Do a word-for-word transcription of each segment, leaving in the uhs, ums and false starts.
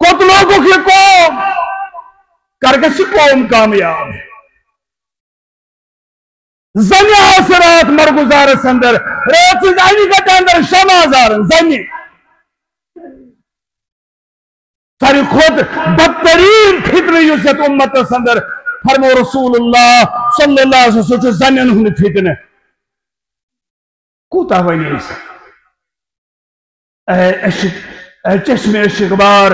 پوٚت لوگُکھ یہِ قوم، کر گژھِ یہِ قوم کامیاب؟ زنہِ آسہٕ راتھ مرگُزارس اندر، رٲژ ہٕنٛزِ انہِ گٹہِ اندر شمع زارن زنہِ۔ ساروی کھۄتہٕ بدترین فتنہٕ یُس یتھ امتس اندر، فرمو رسول اللہ صلی اللہ علیہ وسلم، سُہ چھُ زنٮ۪ن ہُنٛد فتنہٕ۔ کوٗتاہ ونہِ أسۍ؟ اے عشق، اے چشم عشق بار،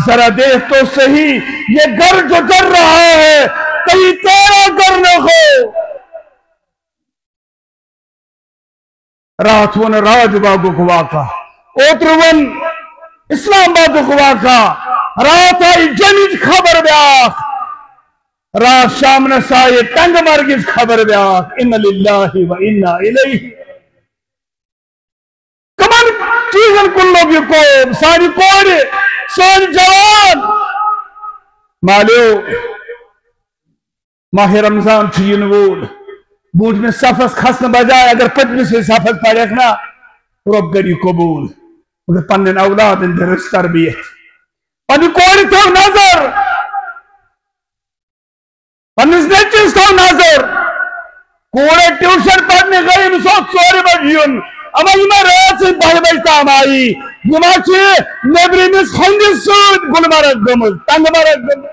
ذرا دیکھ تو صحیح، یہ گھر جو جل رہا ہے، کہیں تیرا گھر نہ ہو۔ راتھ ووٚن راج باغُک واقعہ، اوترٕ ووٚن اسلام آبادُک واقعہ، راتھ آیہِ جمِچ خبر بیٛاکھ، راتھ شامنس آیہِ ٹنگ مرگِچ خبر بیٛاکھ۔ انا للہ و انا الیہ۔ کمن چیزن کُن لوٚگ یہِ قوم؟ سانہِ کورِ، سٲنۍ جوان۔ مالیو، ماہ رمضان چھُ یِنہٕ وول۔ برٛونٛٹھمِس صفس کھسنہٕ بجایہِ اگر پٔتمِسٕے صفس پرکھ نا، رۄب کری قبول۔ مگر پننٮ۪ن اولادن دِ رٕژ تربیت۔ پننہِ کورِ تھاو نظر، پننِس نیٚچوِس تھاو نظر۔ کوٗر ٹیوشن پرنہِ گٔے، أمِس اوس ژورِ بجہِ یُن، اما یِمے رٲژ سٕنٛدۍ بہہِ بجہِ تام آیی، یِم حظ چھِ نیٚبرِمِس ہندِس سۭتۍ گُلمرگ گٔمٕژ، ٹنگ مرگ گٔمٕژ۔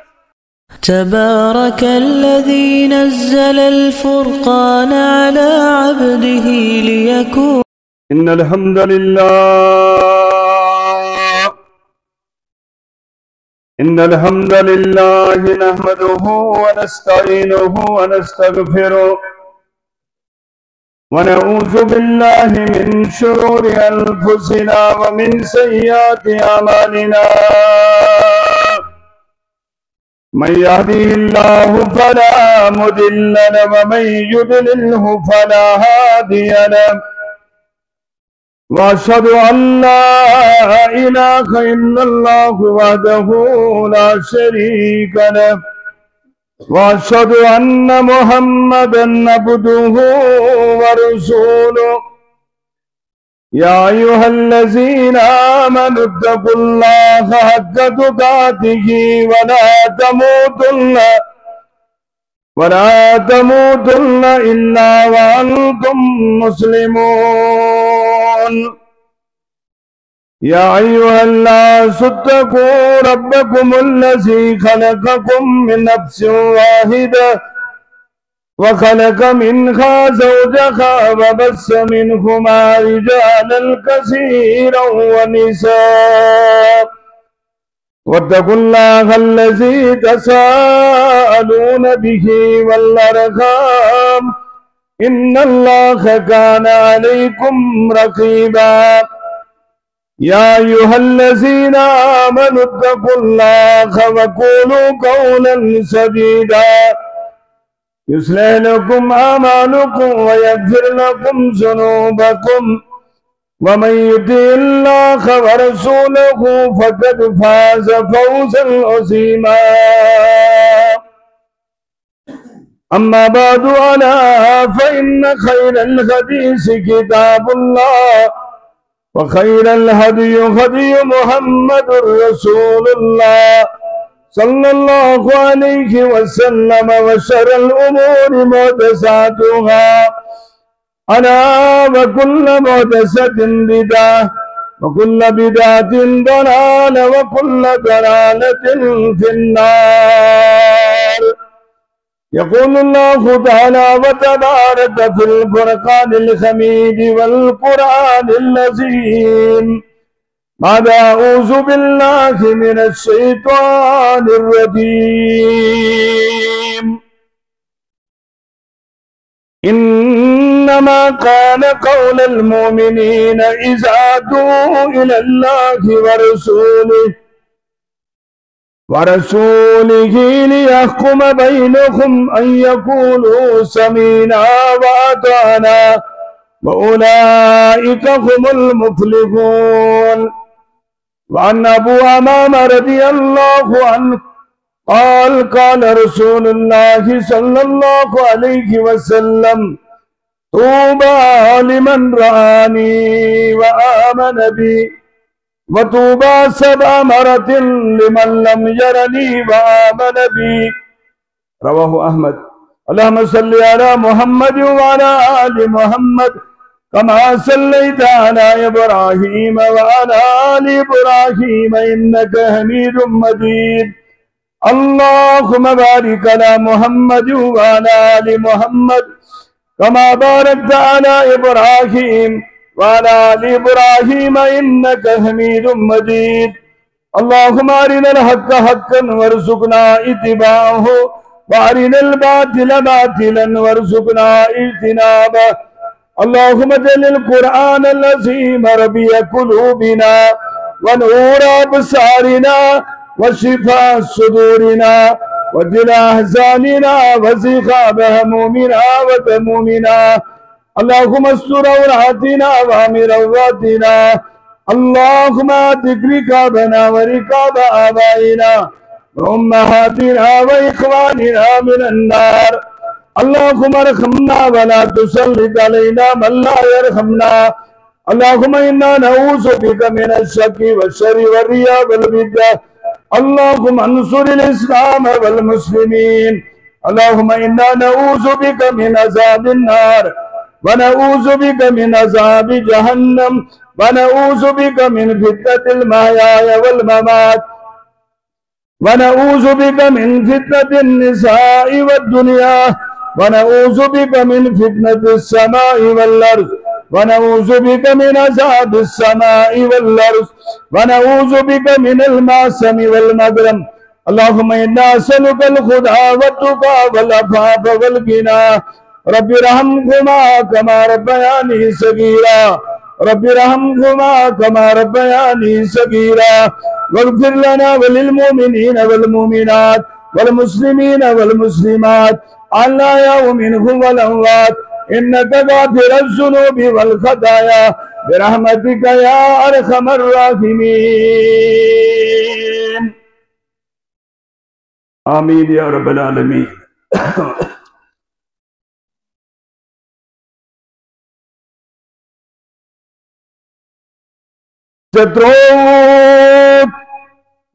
تبارك الذي نزل الفرقان على عبده ليكون إن الحمد لله، إن الحمد لله نحمده ونستعينه ونستغفره، ونعوذ بالله من شرور أنفسنا ومن سيئات أعمالنا. من يهده الله فلا مضل له، ومن يضلله فلا هادي له. وأشهد أن لا إله إلا الله وحده لا شريك له، وأشهد أن محمدا عبده ورسوله. يا أيها الذين آمنوا اتقوا الله حق تقاته ولا تموتن، ولا تموتن إلا وأنتم مسلمون. يا أيها الناس اتقوا ربكم الذي خلقكم من نفس واحدة وخلق منها زوجها وبث منهما رجالا كثيرا ونساء، واتقوا الله الذي تساءلون به والأرحام، إن الله كان عليكم رقيبا. يا أيها الذين آمنوا اتقوا الله وقولوا قولا سديدا يصلح لكم أعمالكم ويغفر لكم ذنوبكم، ومن يطع الله ورسوله فقد فاز فوزا عظيما. أما بعد، ألا فإن خير الحديث كتاب الله، وخير الهدي هدي محمد رسول الله صلى الله عليه وسلم، وشر الأمور محدثاتها، ألا وكل محدثة بدعة، وكل بدعة ضلالة، وكل ضلالة في النار. يقول الله تعالى وتبارك في الفرقان الحميد والقرآن العظيم بعد أعوذ بالله من الشيطان الرجيم. إنما كان قول المؤمنين إذا دعوا إلى الله ورسوله ورسوله ليحكم بينهم أن يقولوا سمعنا وأطعنا وأولئك هم المفلحون. وعن أبو أمامة رضي الله عنه قال، قال رسول الله صلى الله عليه وسلم: طوبى لمن رآني وآمن بي، وطوبى سبع مرة لمن لم يرني وآمن بي. رواه أحمد. اللهم صل على محمد وعلى آل محمد كما صليت على إبراهيم وعلى آل إبراهيم إنك حميد مجيد. اللهم بارك على محمد وعلى آل محمد كما باركت على إبراهيم وعلى آل إبراهيم إنك حميد مجيد. اللهم أرنا الحق حقا وارزقنا اتباعه، وأرنا الباطل باطلا وارزقنا اجتنابه. اللهم اجعل القرآن العظيم ربيع قلوبنا ونور أبصارنا وشفاء صدورنا وجلاء أحزاننا وذهاب همومنا وغمومنا. اللهم استر عوراتنا وآمن روعاتنا. اللهم اعتق رقابنا ورقاب آبائنا وأمهاتنا وإخواننا من النار. اللهم ارحمنا ولا تسلط علينا من لا يرحمنا. اللهم إنا نعوذ بك من الشك والشر والرياء والبدع. اللهم انصر الإسلام والمسلمين. اللهم إنا نعوذ بك من عذاب النار، ونعوذ بك من عذاب جهنم، ونعوذ بك من فتنة المحيا والممات، ونعوذ بك من فتنة النساء والدنيا، ونعوذ بك من فتنة السماء والأرض، ونعوذ بك من عذاب السماء والأرض، ونعوذ بك من المأثم والمغرم. اللهم إنا نسألك الهدى والتقى والعفاف والغنى. رب ارحمهما كما ربياني صغيرا. رب ارحمهما كما ربياني صغيرا. واغفر لنا وللمؤمنين والمؤمنات والمسلمين والمسلمات الأحياء منهم والأموات إنك غافر الذنوب والخطايا برحمتك يا أرحم الراحمين. آمين يا رب العالمين. ژےٚ ترٛووُتھ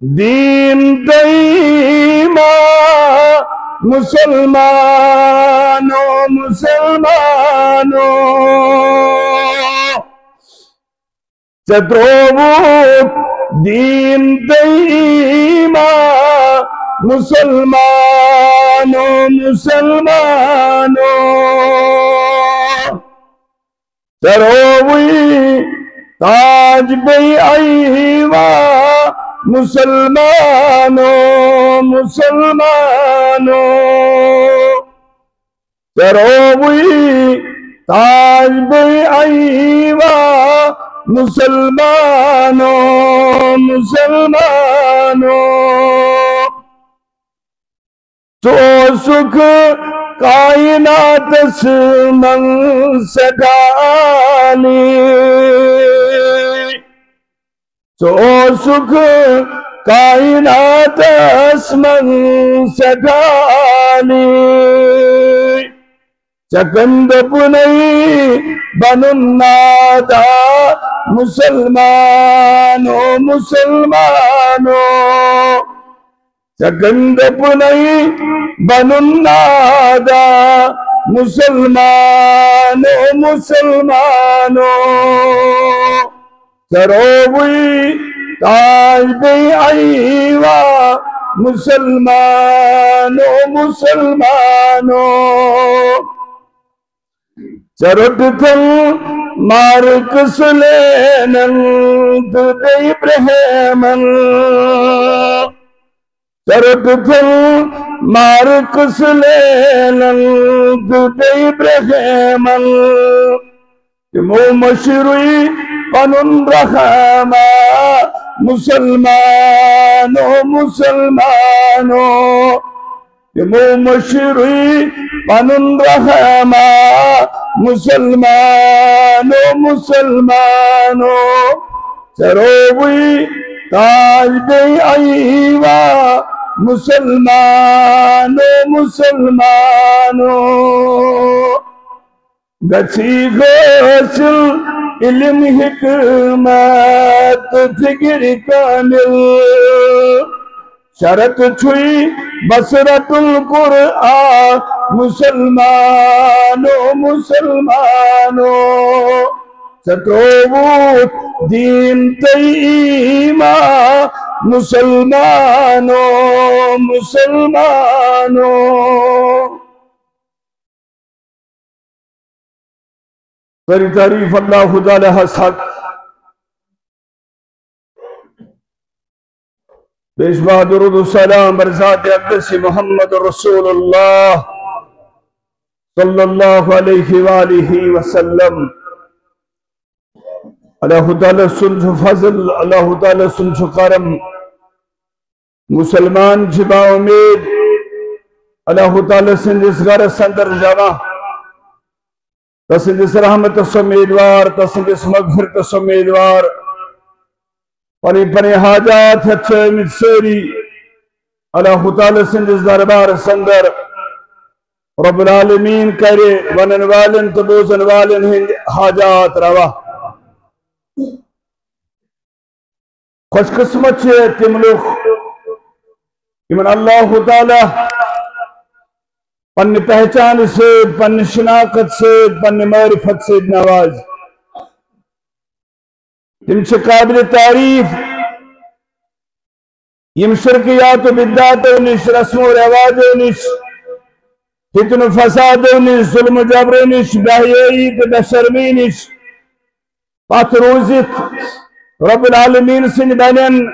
دیٖن تہٕ ایٖمان، مُسلمانو، مُسلمانو۔ ژےٚ ترٛووُتھ دیٖن تہٕ ایٖمان، مُسلمانو، مُسلمانو۔ ژےٚ رووُے تاج بیٚیہِ ایوان، مُسلمانو، مُسلمانو۔ ژےٚ رووُے تاج بیٚیہِ ایوان، مُسلمانو، مُسلمانو۔ ژٕ اوسُکھ کائناتس منٛز سٮ۪ٹھاہ عالی۔ ژٕ اوسُکھ کائناتس منٛز سٮ۪ٹھاہ عالی۔ ژےٚ کٔمۍ دوٚپنَے بنُن نادان، مُسلمانو، مُسلمانو؟ ژےٚ کٔمۍ دوٚپنَے بنُن نادان، مُسلمانو، مُسلمانو؟ ژےٚ رووُے تاج بیٚیہِ ایوان، مُسلمانو، مُسلمانو۔ ژےٚ روٚٹتھن مارکس لینن تہٕ بیٚیہِ برہمن۔ ژےٚ روٚٹتھن مارکس لینن تہٕ بیٚیہِ برہمن۔ تِمو مٔشرُے پنُن رحمہ، مُسلمانو، مُسلمانو۔ تِمو مٔشرُے پنُن رحمہ، مُسلمانو، مُسلمانو۔ ژےٚ رووُے تاج بیٚیہِ ایوان، مُسلمانو، مُسلمانو۔ گژھی حٲصِل علم حکمت فکر کامل، شرط چھُے بصرت القرآن مسلمانو، مسلمانو۔ ژےٚ ترٛووُتھ دیٖن تہٕ ایٖمان مسلمانو، مسلمانو۔ ساری تعریف اللہ تعالی ہس حق۔ بیش بہا درود و سلام بر ذات اقدس محمد رسول اللہ صلی اللہ علیہ وآلہ وسلم۔ اللہ تعالی سُنٛد چھُ فضل، اللہ تعالی سُنٛد چھُ کرم۔ مسلمان چھِ با اُمید اللہ تعالی سٕنٛدِس گرس اندر جمع، تسٕنٛدِس رحمتس امیدوار، تسٕنٛدِس مغفرتس امیدوار۔ پنٕنۍ پنٕنۍ حاجات ہٮ۪تھ چھِ آمٕتۍ سٲری اللہ تعالی سٕنٛدِس دربارس اندر۔ رب العالمین کرِ ونن والٮ۪ن تہٕ بوزن والٮ۪ن ہٕنٛدۍ حاجات روا۔ خوش قسمت چھِ تِم لُکھ یِمن اللہ تعالیٰ پننہِ پہچان سۭتۍ، پننہِ شناخت سۭتۍ، پننہِ معرفت سۭتۍ نواز۔ تِم چھِ قابل تعریف، یِم شرکیات و بدعاتو نِش، رسم و رواجو نِش، فتن و فسادو نِش، ظلم و جبرو نِش، بے حیائی تہٕ بے شرمی نِش پتھ روٗزِتھ رب العالمین سٕنٛدۍ بنن،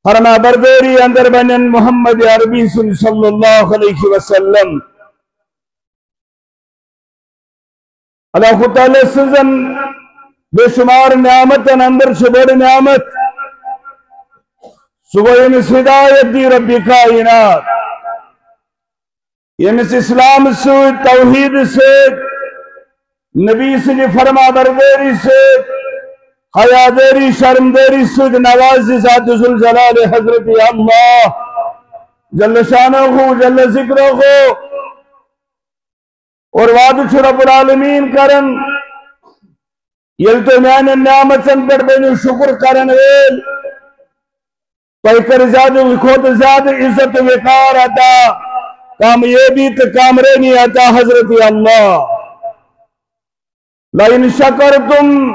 فرما بردٲری اندر بنن محمد عربی سٕنٛدۍ صلی اللہ علیہ وسلم۔ اللہ تعالیٰ سٕنٛزن بے شمار نعمتن اندر چھِ بٔڑ نعمت، سُہ گوٚو ییٚمِس ہدایت دی رب کائنات۔ ییٚمِس اسلام سۭتۍ، توحید سۭتۍ، نبی سٕنٛدِ فرما بردٲری سۭتۍ، حیادٲری، شرمدٲری سۭتۍ نوازِ ذات ذوالجلال حضرت اللہ جل شانہ، جل ذکرہ۔ اور وعدٕ چھُ رب العالمین کران، ییٚلہِ تُہۍ میانٮ۪ن نعمژن پٮ۪ٹھ بٔنِو شُکر کرن وٲلۍ، تۄہہِ کرِ زیادٕ کھۄتہٕ زیادٕ عزت و وقار عطا، کامیٲبی تہٕ کامرٲنی عطا حضرت اللہ۔ لئن شکرتم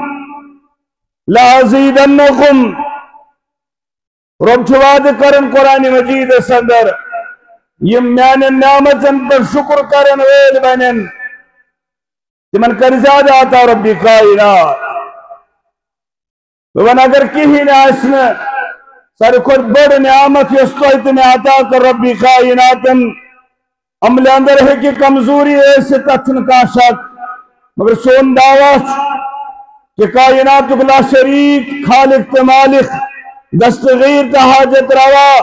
لازیدنکم۔ رب چھُ وعدٕ کران قرآن مجیدس اندر، یِم میانٮ۪ن نعمژن پٮ۪ٹھ شُکر کرن وٲلۍ بنن، تِمن کرِ زیادٕ عطا رب کائنات۔ بہٕ وَنہٕ، اگر کِہیٖنۍ آسہِ نہٕ، ساروی کھۄتہٕ بٔڑ نعمت یۄس تۄہہِ تہٕ مےٚ عطا کٔر رۄبِ کائناتن، عملہِ اندر ہیٚکہِ کمزوری ٲسِتھ، تتھ چھُنہٕ کانٛہہ شک، مگر سون دعویٰ چھُ کہِ کائناتُک لا شریک خالق تہٕ مالک، دستگیر تہٕ حاجت روا،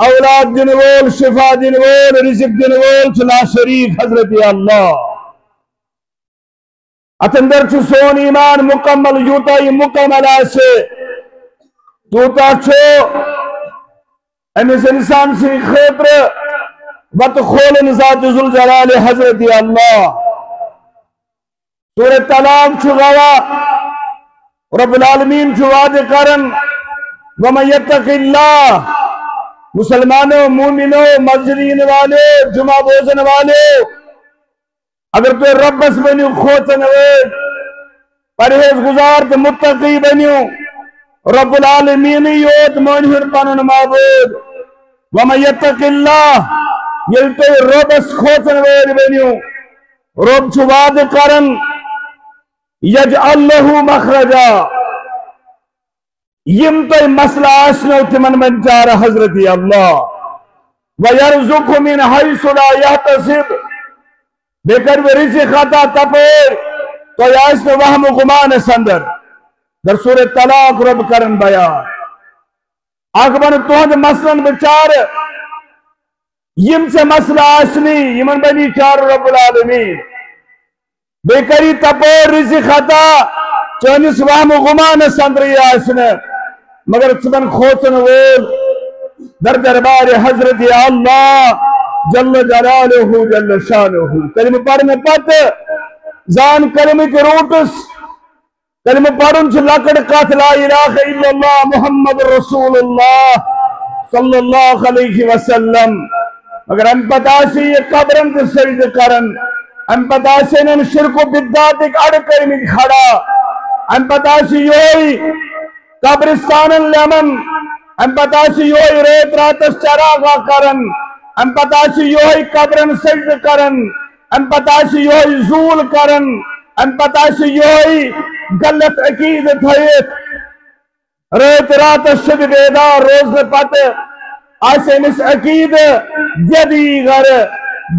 اولاد دِنہٕ وول، شفا دِنہٕ وول، رزق دِنہٕ وول چھُ لا شریک حضرت اللہ۔ اتھ اندر چھُ سون ایمان مکمل، یوٗتاہ یہِ مکمل آسہِ، تیوٗتاہ چھُ أمِس انسان سٕنٛدِ خٲطرٕ وتہٕ کھولن ذات ذوالجلال حضرت اللہ۔ سورہ طلاق چھُ گواہ، رب العالمین چھُ وعدٕ کران، ومن یتق اللہ، مسلمانو، مومنو، مسجد یِنہٕ والو، جمعہ بوزن والو، اگر تُہۍ رۄبس بٔنِو کھوژن وٲلۍ، پرہیز گزار تہٕ متقی بٔنِو، رب العالمینٕے یوت مٲنۍ ہُن پنُن معبوٗد۔ ومن یتق اللہ، ییٚلہِ تُہۍ رۄبس کھوژن وٲلۍ بٔنِو، رۄب چھُ وعدٕ کران، یجعل لہ مخرجا، یِم تۄہہِ مسلہٕ آسنو، تِمن بنہِ چارٕ حضرت اللہ۔ وَيَرْزُقْهُ مِنْ حَيْثُ لَا يَحْتَسِبُ۔ بیٚیہِ کَرِ بہٕ رِزِق عطا تَپٲرۍ، تۄہہِ آسہِ نہٕ وَہمہٕ گُمانَس اندر۔ در سورہ طلاق رۄب کرن بیان۔ اکھ بنہٕ تُہنٛد مسلن بہٕ چارٕ، یِم ژےٚ مسلہٕ آسنی، یِمن بنی چارٕ رۄب العالمین۔ بیٚیہِ کری تپٲرۍ رِزِق عطا، چٲنِس وہمہٕ گُمانس اندرٕے آسہِ نہٕ، مگر ژٕ بن کھوژن وول در دربارِ حضرت اللہ جل جلالہ جل شانہ۔ کلمہٕ پرنہٕ پتہٕ زان کلمٕکۍ roots، کلمہٕ پرُن چھُ لۄکٕٹ کتھ، لا الہ الا اللہ محمد رسول اللہ صلی اللہ علیہ وسلم۔ مگر امہِ پتہٕ آسہِ یہِ قبرن تہِ سجدٕ کران، امہِ پتہٕ آسہِ یِمن شرک و بدعاتٕکۍ اڈٕ کٔرمٕتۍ کھڑا، امہِ پتہٕ آسہِ یِہوٚے قبرستانن لیمن، امہِ پتہٕ آسہِ یِہوٚے رٲتۍ راتس چراغا کران، امہِ پتہٕ آسہِ یِہوٚے قبرن سجدٕ کران، امہِ پتہٕ آسہِ یِہوٚے زوٗل کران، امہِ پتہٕ آسہِ یِہوٚے غلط عقیدٕ تھٲیِتھ۔ رٲتۍ راتس شدٕ بیدار روزنہٕ پتہٕ آسہِ أمِس عقیدٕ، دٮ۪دٕ یی گرٕ،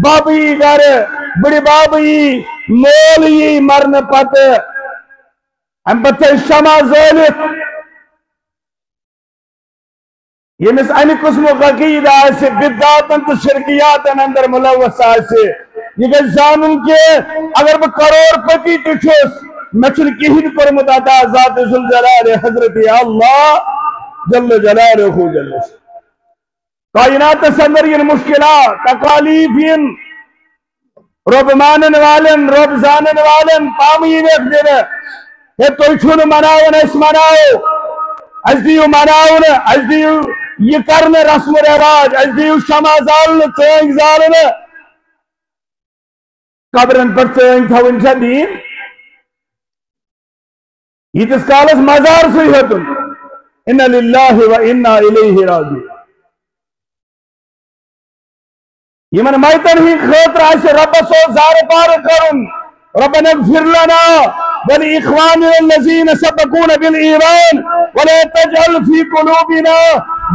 ببہٕ یی گرٕ، بٕڈِ ببہٕ یی، مول یی مرنہٕ پتہٕ۔ امہِ پتہٕ تھٲے شمع زٲلِتھ۔ ییٚمِس امہِ قٕسمُک عقیدٕ آسہِ، بدعاتن تہٕ شرکیاتن اندر ملوث آسہِ، یہِ گژھِ زانُن کہِ اگر بہٕ کرور پتی تہِ چھُس، مےٚ چھُنہٕ کِہیٖنۍ کوٚرمُت عطا ذات ذوالجلال حضرت اللہ جل جلالہ جل شانہ۔ کائناتس اندر یِن مشکلات، تکالیف یِن، رۄب مانن والٮ۪ن، رۄب زانن والٮ۪ن پامہٕ یی وٮ۪کھ دِنہٕ۔ ہے، تُہۍ چھِو نہٕ مناوان، أسۍ مناوو۔ اَسہِ دِیِو مناونہٕ، اَسہِ دِیِو یہِ کرنہٕ رسم و رواج، اَسہِ دِیِو شمع زالنہٕ، ژٲنٛگۍ زالنہٕ۔ قبرن پٮ۪ٹھ ژٲنٛگۍ تھاوٕنۍ چھا دیٖن؟ ییٖتِس کالس مزار سُے ہیوٚتُن۔ انا للہ و انا الیہ راجعون۔ یِمن میتن ہٕنٛدِ خٲطرٕ آسہِ رۄبس سۭتۍ زارٕ پارٕ کرُن، ربنا اغفر لنا ولاخواننا الذین سبقونا بالایمان ولا تجعل فی قلوبنا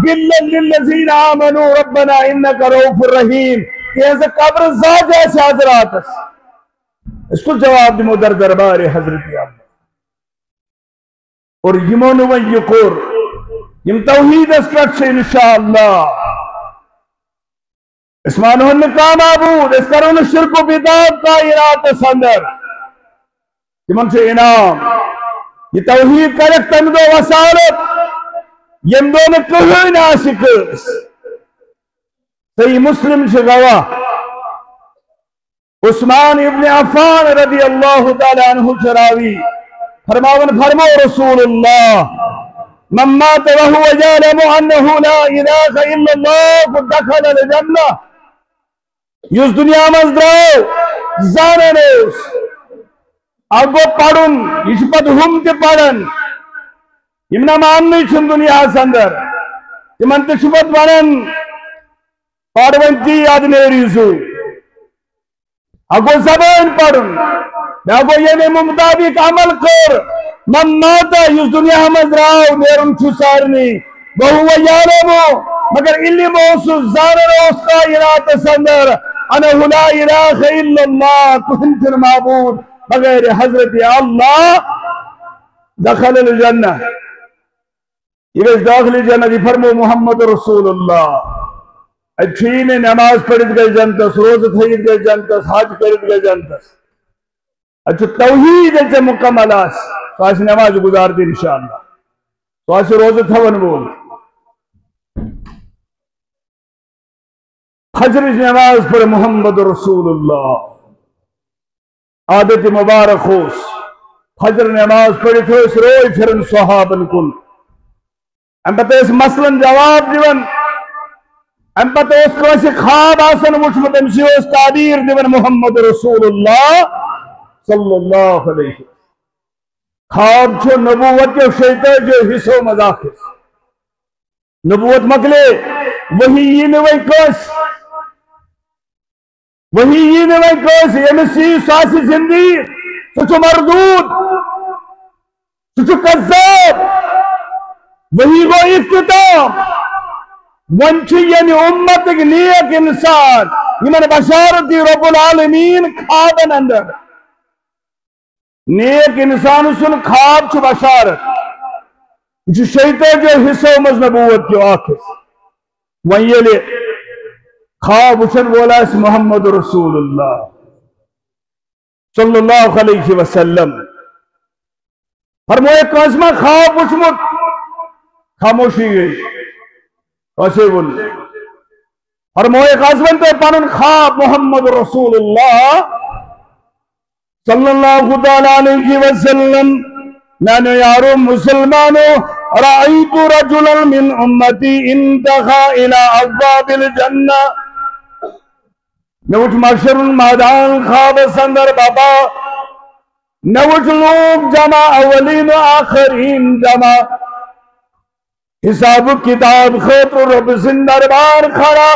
غلا للذین آمنوا ربنا انک رؤوف رحیم۔ تِہنٛزٕ قبرٕ زاجہِ آسہِ آز راتس۔ أسۍ کُس جواب دِمو در دربارِ حضرت اللہ؟ اور یِمو نہٕ وۄنۍ یہِ کوٚر، یِم توحیٖدس پٮ۪ٹھ چھِ، انشاءاللہ أسۍ مانہون نہٕ کانٛہہ معبوٗد، أسۍ کرو نہٕ شرک و بدعات کائناتس اندر۔ تِمن چھُ انعام، یہِ توحیٖد کرکھ تمہِ دۄہ وسالت، ییٚمہِ دۄہ نہٕ کٕہٕنۍ آسہِ کٲنٛسہِ۔ صحیح مسلم چھِ گواہ۔ عثمان ابن عفان رضی اللہ تعالیٰ عنہ چھُ راوی، فرماوان، فرمو رسول اللہ، من مات وهو يعلم انه لا اله الا الله دخل الجنہ۔ یُس دُنیا منٛز درٛاو، زانان اوس، اکھ گوٚو پرُن، یہِ چھُ پتہٕ ہُم تہِ پران، یِم نہ ماننٕے چھِنہٕ دُنیاہس اندر، تِمن تہِ چھُ پتہٕ ونان، پر وۄنۍ تی، ادٕ نیری زُو۔ اکھ گوٚو زبٲنۍ پرُن، بیٛاکھ گوٚو ییٚمہِ مطابق عمل کوٚر۔ من مات، یُس دُنیا منٛز درٛاو، نیرُن چھُ سارنٕے۔ وهو يعلم، مگر علم اوسُس، زانان اوس کائناتس اندر، انه لا اله الا اللہ، کٕہٕنۍ چھُنہٕ معبوٗد بغیر حضرت اللہ، دخل الجنہ۔ یہِ گژھِ دٲخلہِ جنت، یہِ فرمو محمد رسول اللہ۔ اَتہِ چھُ یی نہٕ نماز پٔرِتھ گژھِ جنتس، روزٕ تھٲیِتھ گژھِ جنتس، حج کٔرِتھ گژھِ جنتس۔ اَتہِ چھُ توحیٖد ییٚلہِ ژےٚ مُکمل آسہِ، سُہ آسہِ نماز گُزار تہِ انشاءاللہ، سُہ آسہِ روزٕ تھاوَن وول۔ فجرٕچ نماز پٔر محمد رسول اللہ۔ عادت مبارک اوس، فجر نماز پٔرِتھ ٲسۍ روے پھِران صحابن کُن۔ اَمہِ پتہٕ ٲسۍ مسلن جواب دِوان۔ اَمہِ پتہٕ اوس کٲنٛسہِ خواب آسان وُچھمُت، أمِس اوس تعبیر دِوان محمد رسول اللہ صلی اللہ علیہ وسلم۔ خواب چھُ نبوت کیو شیطٲجیو حصو منٛز اکھ حصہٕ۔ نبوت مۄکلے، وحی یی نہٕ وۄنۍ کٲنٛسہِ۔ وحی یی نہٕ وۄنۍ کٲنٛسہِ، ییٚمِس یی سُہ آسہِ زِندٕ، سُہ چھُ مردوٗد، سُہ چھُ کذاب۔ وحی گوٚو اختتام۔ وۄنۍ چھِ ییٚمہِ اُمتٕکۍ نیک اِنسان، یِمن بشارت دی رب العالمیٖن خوابن اندر۔ نیک انسان سُنٛد خواب چھُ بشارت۔ یہِ چھُ شیطٲجیو حصو منٛز نبوت کیو اکھ حصہٕ۔ وۄنۍ ییٚلہِ خواب وٕچھن وول آسہِ محمد رسول اللہ صلی اللہ علیہ وسلم، فرمویہِ کٲنٛسہِ ما خواب وٕچھمُت؟ خاموشی گٔے۔ کٲنٛسے ووٚن نہٕ۔ فرمویہِ، کٲنٛسہِ ؤنۍ تو پنُن خواب محمد رسول اللہ صلی اللہ تعالیٰ علیہ وسلم۔ میانیو یارو مسلمانو، رأیت رجلا من امتی انتہا الی ابواب الجنہ۔ مےٚ وُچھ محشرُن میدان خوابس اندر بابا، مےٚ وُچھ لوٗکھ جمع، اولین و آخرین جمع، حساب و کتاب خٲطرٕ رۄب سٕنٛدِ دربار کھڑا،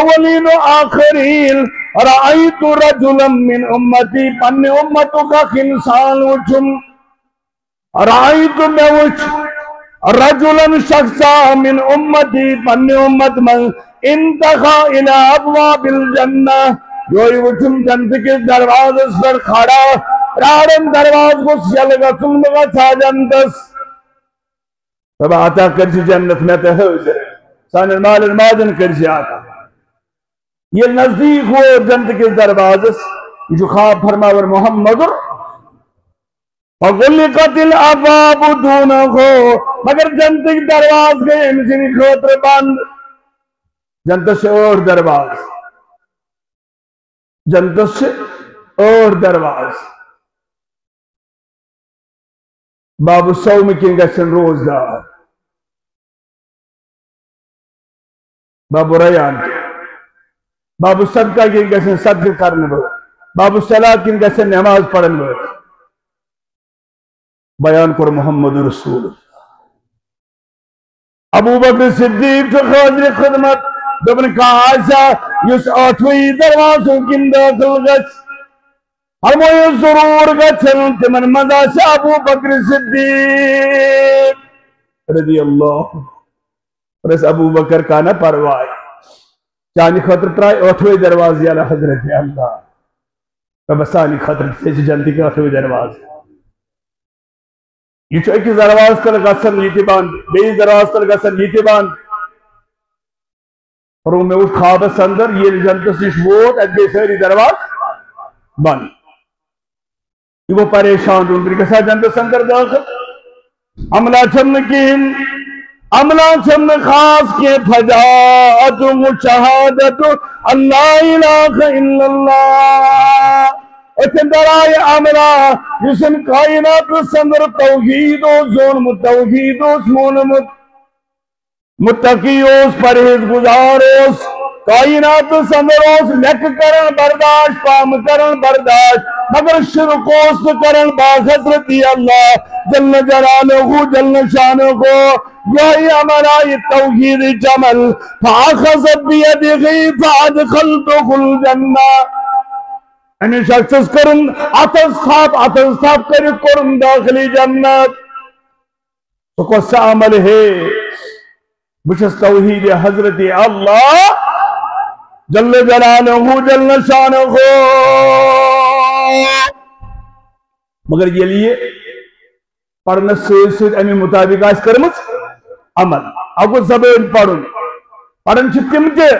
اولین و آخرین۔ رأیت رجلا من امتی، پننہِ امتُک اکھ انسان وُچھُم۔ رأیت، مےٚ وُچھ، رجلا، شخصا، من امتی، پننہِ امت منٛز، انتہا الی ابواب الجنہ، یوہے وُچھُم جنت کِس دروازس پٮ۪ٹھ کھڑا، پراران، دروازٕ گوٚژھ یلہٕ گژھُن، بہٕ گژھٕ ہا جنتس۔ رۄبا عطا کٔرۍ زِ جنت مےٚ تہٕ حٲضِر، سانٮ۪ن مالٮ۪ن ماجن کٔرۍ زِ عطا۔ ییٚلہِ نزدیٖک ووت جنت کِس دروازس، یہِ چھُ خواب فرماوان محمد، فغلقت الابواب دونہ، مگر جنتٕکۍ دروازٕ گٔے أمۍ سٕنٛدِ خٲطرٕ بنٛد۔ جنتس چھِ ٲٹھ دروازٕ، جنتس چھِ ٲٹھ دروازٕ۔ باب الصوم کِنۍ گژھن روزدار، باب الریان کِنۍ، باب الصدقہ کِنۍ گژھن صدقہٕ کرن وٲلۍ، باب الصلاۃ کِنۍ گژھن نماز پرن وٲلۍ۔ بیان کوٚر محمد رسول اللہ۔ ابو بکر صدیق چھُ حاضر خدمت، دوٚپُن، کانٛہہ آسیا یُس ٲٹھوٕے دروازو کِنۍ دٲخل گژھِ؟ فرمٲیِو، ضروٗر گژھن، تِمن منٛز آسہِ ابو بکر صدیق رضی اللہ عنہ۔ پرٛژھ ابو بکر، کانٛہہ نہ پرواے، چانہِ خٲطرٕ ترٛایہِ ٲٹھوَے دروازٕ یلہٕ حضرت اللہ۔ رۄبہ سانہِ خٲطرٕ تہِ تھٲے زِ جنتٕکۍ ٲٹھوَے دروازٕ۔ یہِ چھُ أکِس دروازٕ تل گژھان، یہِ تہِ بنٛد، بیٚیِس دروازٕ تل گژھان، یہِ تہِ بنٛد۔ فرموو، مےٚ وُچھ خوابس اندر، ییٚلہِ جنتس نِش ووت، اتہِ گٔے سٲری دروازٕ بنٛد۔ یہِ گوٚو پریشان، دوٚپُن، بہٕ گژھا جنتس اندر دٲخل؟ عملہ چھم نہٕ کِہیٖنۍ، عملہ چھم نہٕ خاص کینٛہہ، فجاءتہ شہادت ان لا الہ الا اللہ۔ أتھۍ اندر آیہِ عملہ، یُس أمۍ کائناتس اندر توحید اوس زونمُت، توحید اوس مونمُت۔ متقی اوس، پرہیز گزار اوس، کائناتس اندر اوس لیکہٕ کران برداشت، پامہٕ کران برداشت، مگر شرک اوس نہٕ کران با حضرت اللہ جل جلالہ جل شانہ۔ یہی عمل آیہِ توحیدٕچ عمل، فأخذ بیدہ فأدخلتہ الجنہ۔ أمِس شخصس کٔرٕن اتھس تھپھ، اتھس تھپھ کٔرِتھ کوٚرُن دٲخلی جنت۔ سُہ کۄس سا عمل ہے؟ بہٕ چھُس توحید حضرت اللہ جل جلالہ جل شانہ۔ مگر ییٚلہِ یہِ پرنس سۭتۍ سۭتۍ اَمہِ مُطابق آسہِ کٔرمٕژ عمل، اکھ گوٚو زبٲنۍ پرُن، پران چھِ تِم تہِ،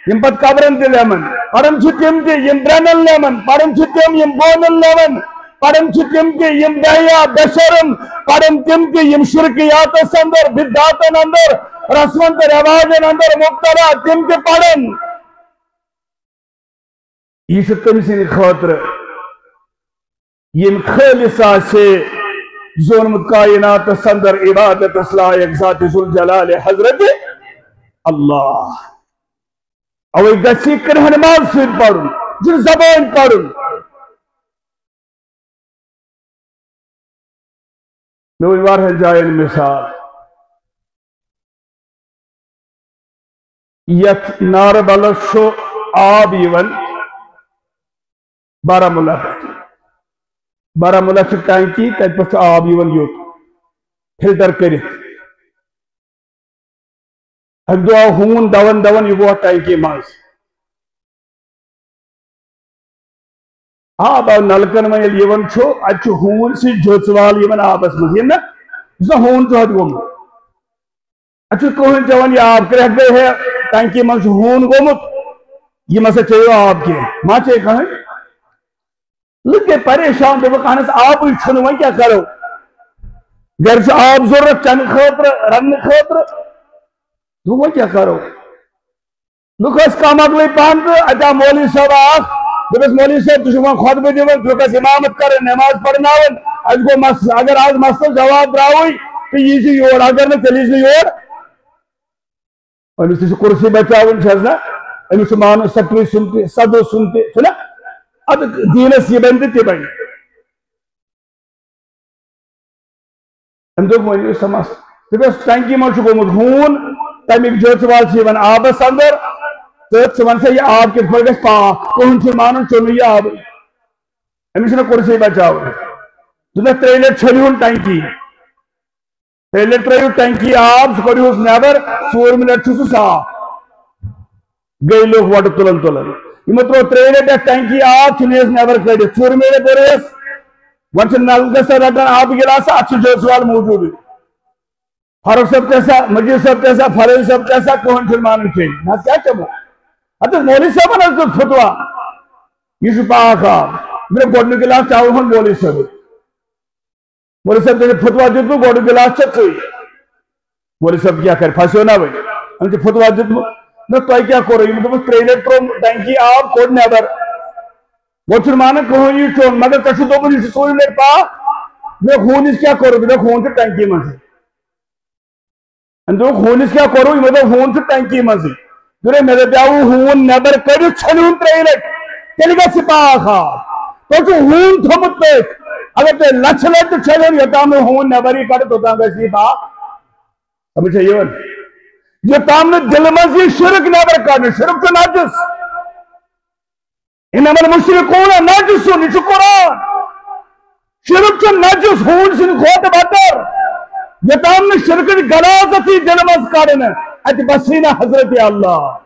یِم پتہٕ قبرن تہِ لیمن۔ پران چھِ تِم تہِ، یِم درٛنن لیمن۔ پران چھِ تِم، یِم بونن لیمن۔ پران چھِ تِم تہِ، یِم بے حیا، بے شرم۔ پران تِم تہِ، یِم شرکیاتس اندر، بدعاتن اندر، رسمن تہٕ رواجن اندر مبتلا، تِم تہِ پران۔ یہِ چھُ تٔمۍ سٕنٛدِ خٲطرٕ، ییٚمۍ خٲلص آسہِ زونمُت کائناتس اندر عبادتس لایق ذات ذوالجلال حضرت اللہ۔ اوے گژھِ یہِ کرٛہن ماز سۭتۍ پرُن، یہِ چھُنہٕ زبٲنۍ پرُن۔ مےٚ وٕنۍ واریاہن جاین مثال۔ یتھ ناربلس چھُ آب یِوان بارہمولہ پٮ۪ٹھ۔ بارہمولہ چھِ ٹانکی، تتہِ پٮ۪ٹھ چھُ آب یِوان یوٚت فلٹر کٔرِتھ۔ اَمہِ دۄہ آو ہوٗن دَوان دَوان، یہِ گوٚو اَتھ ٹینکی منٛز۔ آب آو نلکن منٛز ییٚلہِ یِوان چھُ، اَتہِ چھُ ہوٗن سۭتۍ جٔژ وال یِوان آبس منٛز، یِم نہ، یُس زن ہوٗن چھُ اَتہِ گوٚمُت۔ اَتہِ چھُ کٕہٕنۍ چٮ۪وان یہِ آب، کرٛٮ۪کھ گٔے ہے، ٹینکی منٛز چھُ ہوٗن گوٚمُت، یِم ہسا چیٚیِو آب کینٛہہ، ما چیٚیہِ کٕہٕنۍ؟ لُکھ گٔے پریشان، دوٚپُکھ، اہن حظ، آبٕے چھُنہٕ، وۄنۍ کیٛاہ کرو؟ گرِ چھُ آب ضروٗرت چٮ۪نہٕ خٲطرٕ، رننہٕ خٲطرٕ۔ دوٚپُکھ، وۄنۍ کیٛاہ کرو؟ لُکھ ٲسۍ کم عقلٕے پہن تہٕ اَتہِ آو مولوی صٲب اکھ، دوٚپُس، مولوی صٲب، تُہۍ چھِو وۄنۍ خطبہٕ دِوان، تُہۍ چھِو اَسہِ اِمامت کران، نماز پرناوان، اَسہِ گوٚو مسلہٕ۔ اگر آز مسلس جواب درٛاوٕے تہٕ یہِ زِ یور، اگر نہٕ، تیٚلہِ یی زِ یور۔ أمِس تہِ چھِ کُرسی بچاوٕنۍ، چھَس نا؟ أمِس چھُ مانُن سیکرٹری سُنٛد تہِ، صدر سُنٛد تہِ، چھُنا؟ اَدٕ دیٖنَس یہِ بَنہِ تہٕ تہِ بَنہِ۔ أمۍ دوٚپ، "وۄنۍ یُس سا مسلہٕ۔" دوٚپُس، "ٹنکی منٛز چھُ گوٚمُت ہوٗن، تَمیُک جٲژ وال چھِ یِوان آبَس اَندَر، تہٕ ژٕ وَن سا، یہِ آب کِتھ پٲٹھۍ گژھِ پاک؟ کٕہٕنۍ چھُنہٕ مانان چوٚنُے یہِ آبٕے۔" أمِس چھِنہٕ کُرسی بچاوٕنۍ۔ دوٚپنَس، "ترٛیٚیہِ لَٹہِ چھٔلِہُن ٹنکی۔" تیٚلہِ ترٛٲیِو ٹنکی آب، سُہ کٔڑِہوس نٮ۪بر، ژوٗرمہِ لٹہِ چھُ سُہ صاف۔ گٔے لُکھ وۄٹہٕ تُلان تُلان۔ یِمو ترٛوو ترٛیٚیہِ لٹہِ اَتھ ٹنکی آب، ژھُنہَس نٮ۪بر کٔڑِتھ۔ ژوٗرمہِ لٹہِ کوٚرہَس، وۄنۍ چھِ نلکہٕ سۭتۍ رٹان آبہٕ گِلاسہٕ، اَتھ چھُ جٲژ وال موٗجوٗدٕے۔ فاروق صٲب تہِ ہسا، مجید صٲب تہِ ہسا، فلٲنۍ صٲب تہِ ہسا، کٕہٕنۍ چھُنہٕ مانان چیٚنۍ۔ نہ حظ کیٛاہ چٮ۪مو؟ اَتھ اوس مولوی صٲبن حظ دیُت فتوا، یہِ چھُ پاک آب۔ مےٚ دوٚپ، گۄڈٕنیُک گِلاس چاوٕ ہن مولوی صٲبٕے۔ مولوی صٲب، تٔمۍ فتوا دیُتمُت، گۄڈٕ گِلاس چھےٚ ژٕے۔ مولوی صٲب کیٛاہ کرِ، پھسیو نا وۄنۍ؟ أمۍ چھُ فتوا دیُتمُت۔ نہ، تۄہہِ کیٛاہ کوٚروٕ؟ یِمو دوٚپُس، ترٛیٚیہِ لٹہِ ترٛوو ٹنکی آب، کوٚڑ نٮ۪بر۔ وۄنۍ چھُنہٕ مانان کٕہٕنۍ یہِ چوٚن، مگر تۄہہِ چھُو دوٚپمُت، یہِ چھُ ژوٗرِم لٹہِ پاک۔ مےٚ ہوٗن نِش کیٛاہ کوٚروٕ؟ مےٚ دوٚپ، ہوٗن چھُ ٹنکی منٛزٕے۔ أمۍ دوٚپ، "ہوٗنِس کیٛاہ کوٚروٕ؟" یِمو دوٚپ، "ہوٗن چھُ ٹنکی منٛزٕے۔" دوٚپُن، "مےٚ دَپیٛاوٕ ہوٗن نٮ۪بر کٔڑِتھ ژھٔنِہُن ترٛیٚیہِ لٹہِ، تیٚلہِ گژھِ پاک آب۔ تۄہہِ چھُو ہوٗن تھوٚمُت تٔتھۍ۔ اگر تُہۍ لَچھِ لٹہِ تہِ ژھٔنِہُن، یوٚتام نہٕ ہوٗن نٮ۪بر یی کڑنہٕ، توٚتام گژھِ یہِ پاک۔" سمجھ چھا یِوان؟ یوٚتام نہٕ دِلہٕ منٛز یی شرک نٮ۪بر کڑنہٕ، شرک چھُ نجس۔ انما المشرکون نجس، یہِ چھُ قرآن۔ شرک چھُ نجس، ہوٗنۍ سٕنٛدِ کھۄتہٕ بدتر۔ یوٚتام نہٕ شرکٕچ غلاظت یی دِلہٕ منٛز کڑنہٕ، اَتہِ بسٕے نہٕ حضرت اللہ۔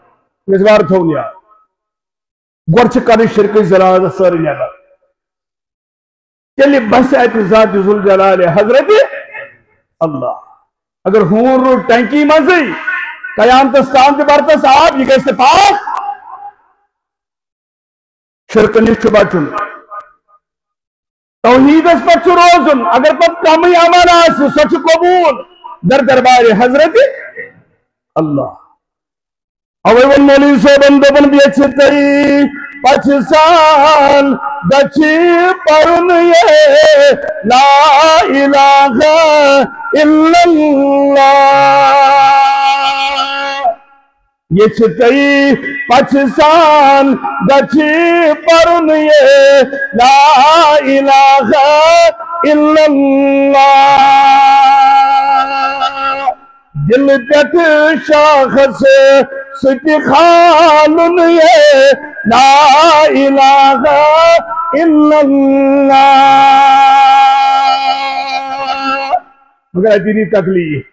یہِ گژھِ وارٕ تھاوُن یاد۔ گۄڈٕ چھِ کڑٕنۍ شرکٕچ غلاظت سٲرٕے نٮ۪بر۔ تیٚلہِ بسہِ اَتہِ ذات ذوالجلال حضرت اللہ۔ اگر ہوٗن روٗد ٹنکی منٛزٕے، قیامتس تام تہِ برتس آب، یہِ گژھِ نہٕ پاک۔ شرکہٕ نِش چھُ بچُن۔ توحیٖدس پٮ۪ٹھ چھُ روزُن۔ اگر پتہٕ کمٕے عمل آسہِ، سۄ چھُ قبوٗل در دربارِ حضرت اللہ۔ اوے ووٚن مولوی صٲبن، دوٚپُن، ییٚژھِ تۄہہِ پژھِ سان گژھِ پرُن یہِ لا الہ الا اللہ۔ ییٚژھِ تۄہہِ پژھِ سان گژھِ پرُن یہِ لا الہ الا اللہ۔ دل پٮ۪ٹھ شاخس سۭتۍ کھالُن یہِ لا الہ الا اللہ۔ مگر اَتی یی تکلیٖف۔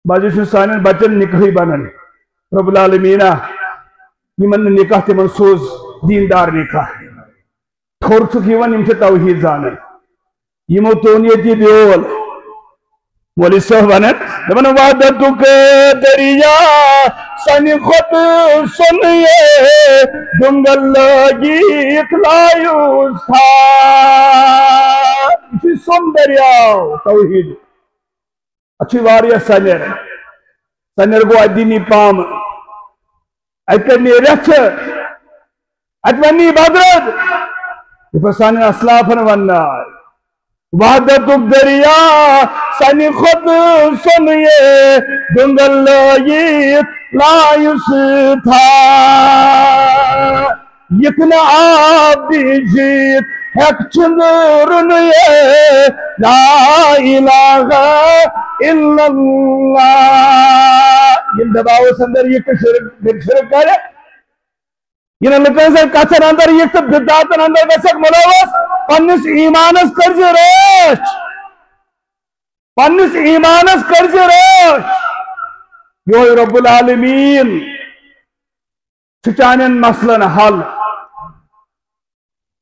بعض چھُ سانٮ۪ن بچن نکاحٕے بنان۔ رب العالمیٖنا، یِمن نہٕ نکاح، تِمن سوز دیٖندار نکاح۔ تھوٚر چھُکھ یِوان، یِم چھِ توحیٖد زانان۔ یِمو توٚن ییٚتہِ یہِ بیول۔ مولوی صٲب ونان، دپان، "وحدتُک دریا سانہِ کھۄتہٕ سۄن یہِ، دُنگل لٲگِتھ لایُس تھا۔" یہِ چھُ سۄن دٔریاو توحیٖد۔ اتھ چھِ واریاہ سنیر۔ سنیر گوٚو اتہِ دِنی پامہٕ۔ اتہِ کتہِ نیرِ رژھِ؟ اتہِ ونہِ نی بدرد۔ یہِ پتہٕ سانٮ۪ن اسلافن وننہٕ آے۔ وحدتُک دریا سانہِ کھۄتہٕ سۄن یہِ، دُنگل لٲگِتھ لایُس تھا۔ یِتھ نہٕ آب بِہِتھ ہٮ۪کھ ژھِنٛدُرُن یہِ، لا الہ الا اللہ۔ یِم دباوس اندر یہِ کٔشِر، کٔشِر کرِ۔ یِمن لُکن سۭتۍ کتھن اندر یِکھ تہٕ بدعتن اندر گژھکھ مُلوث، پننِس ایمانس کٔرزِ رٲچھ، پننِس ایمانس کٔرزِ رٲچھ۔ یِہوٚے رب العالمین چھُ چانٮ۪ن مسلن حل۔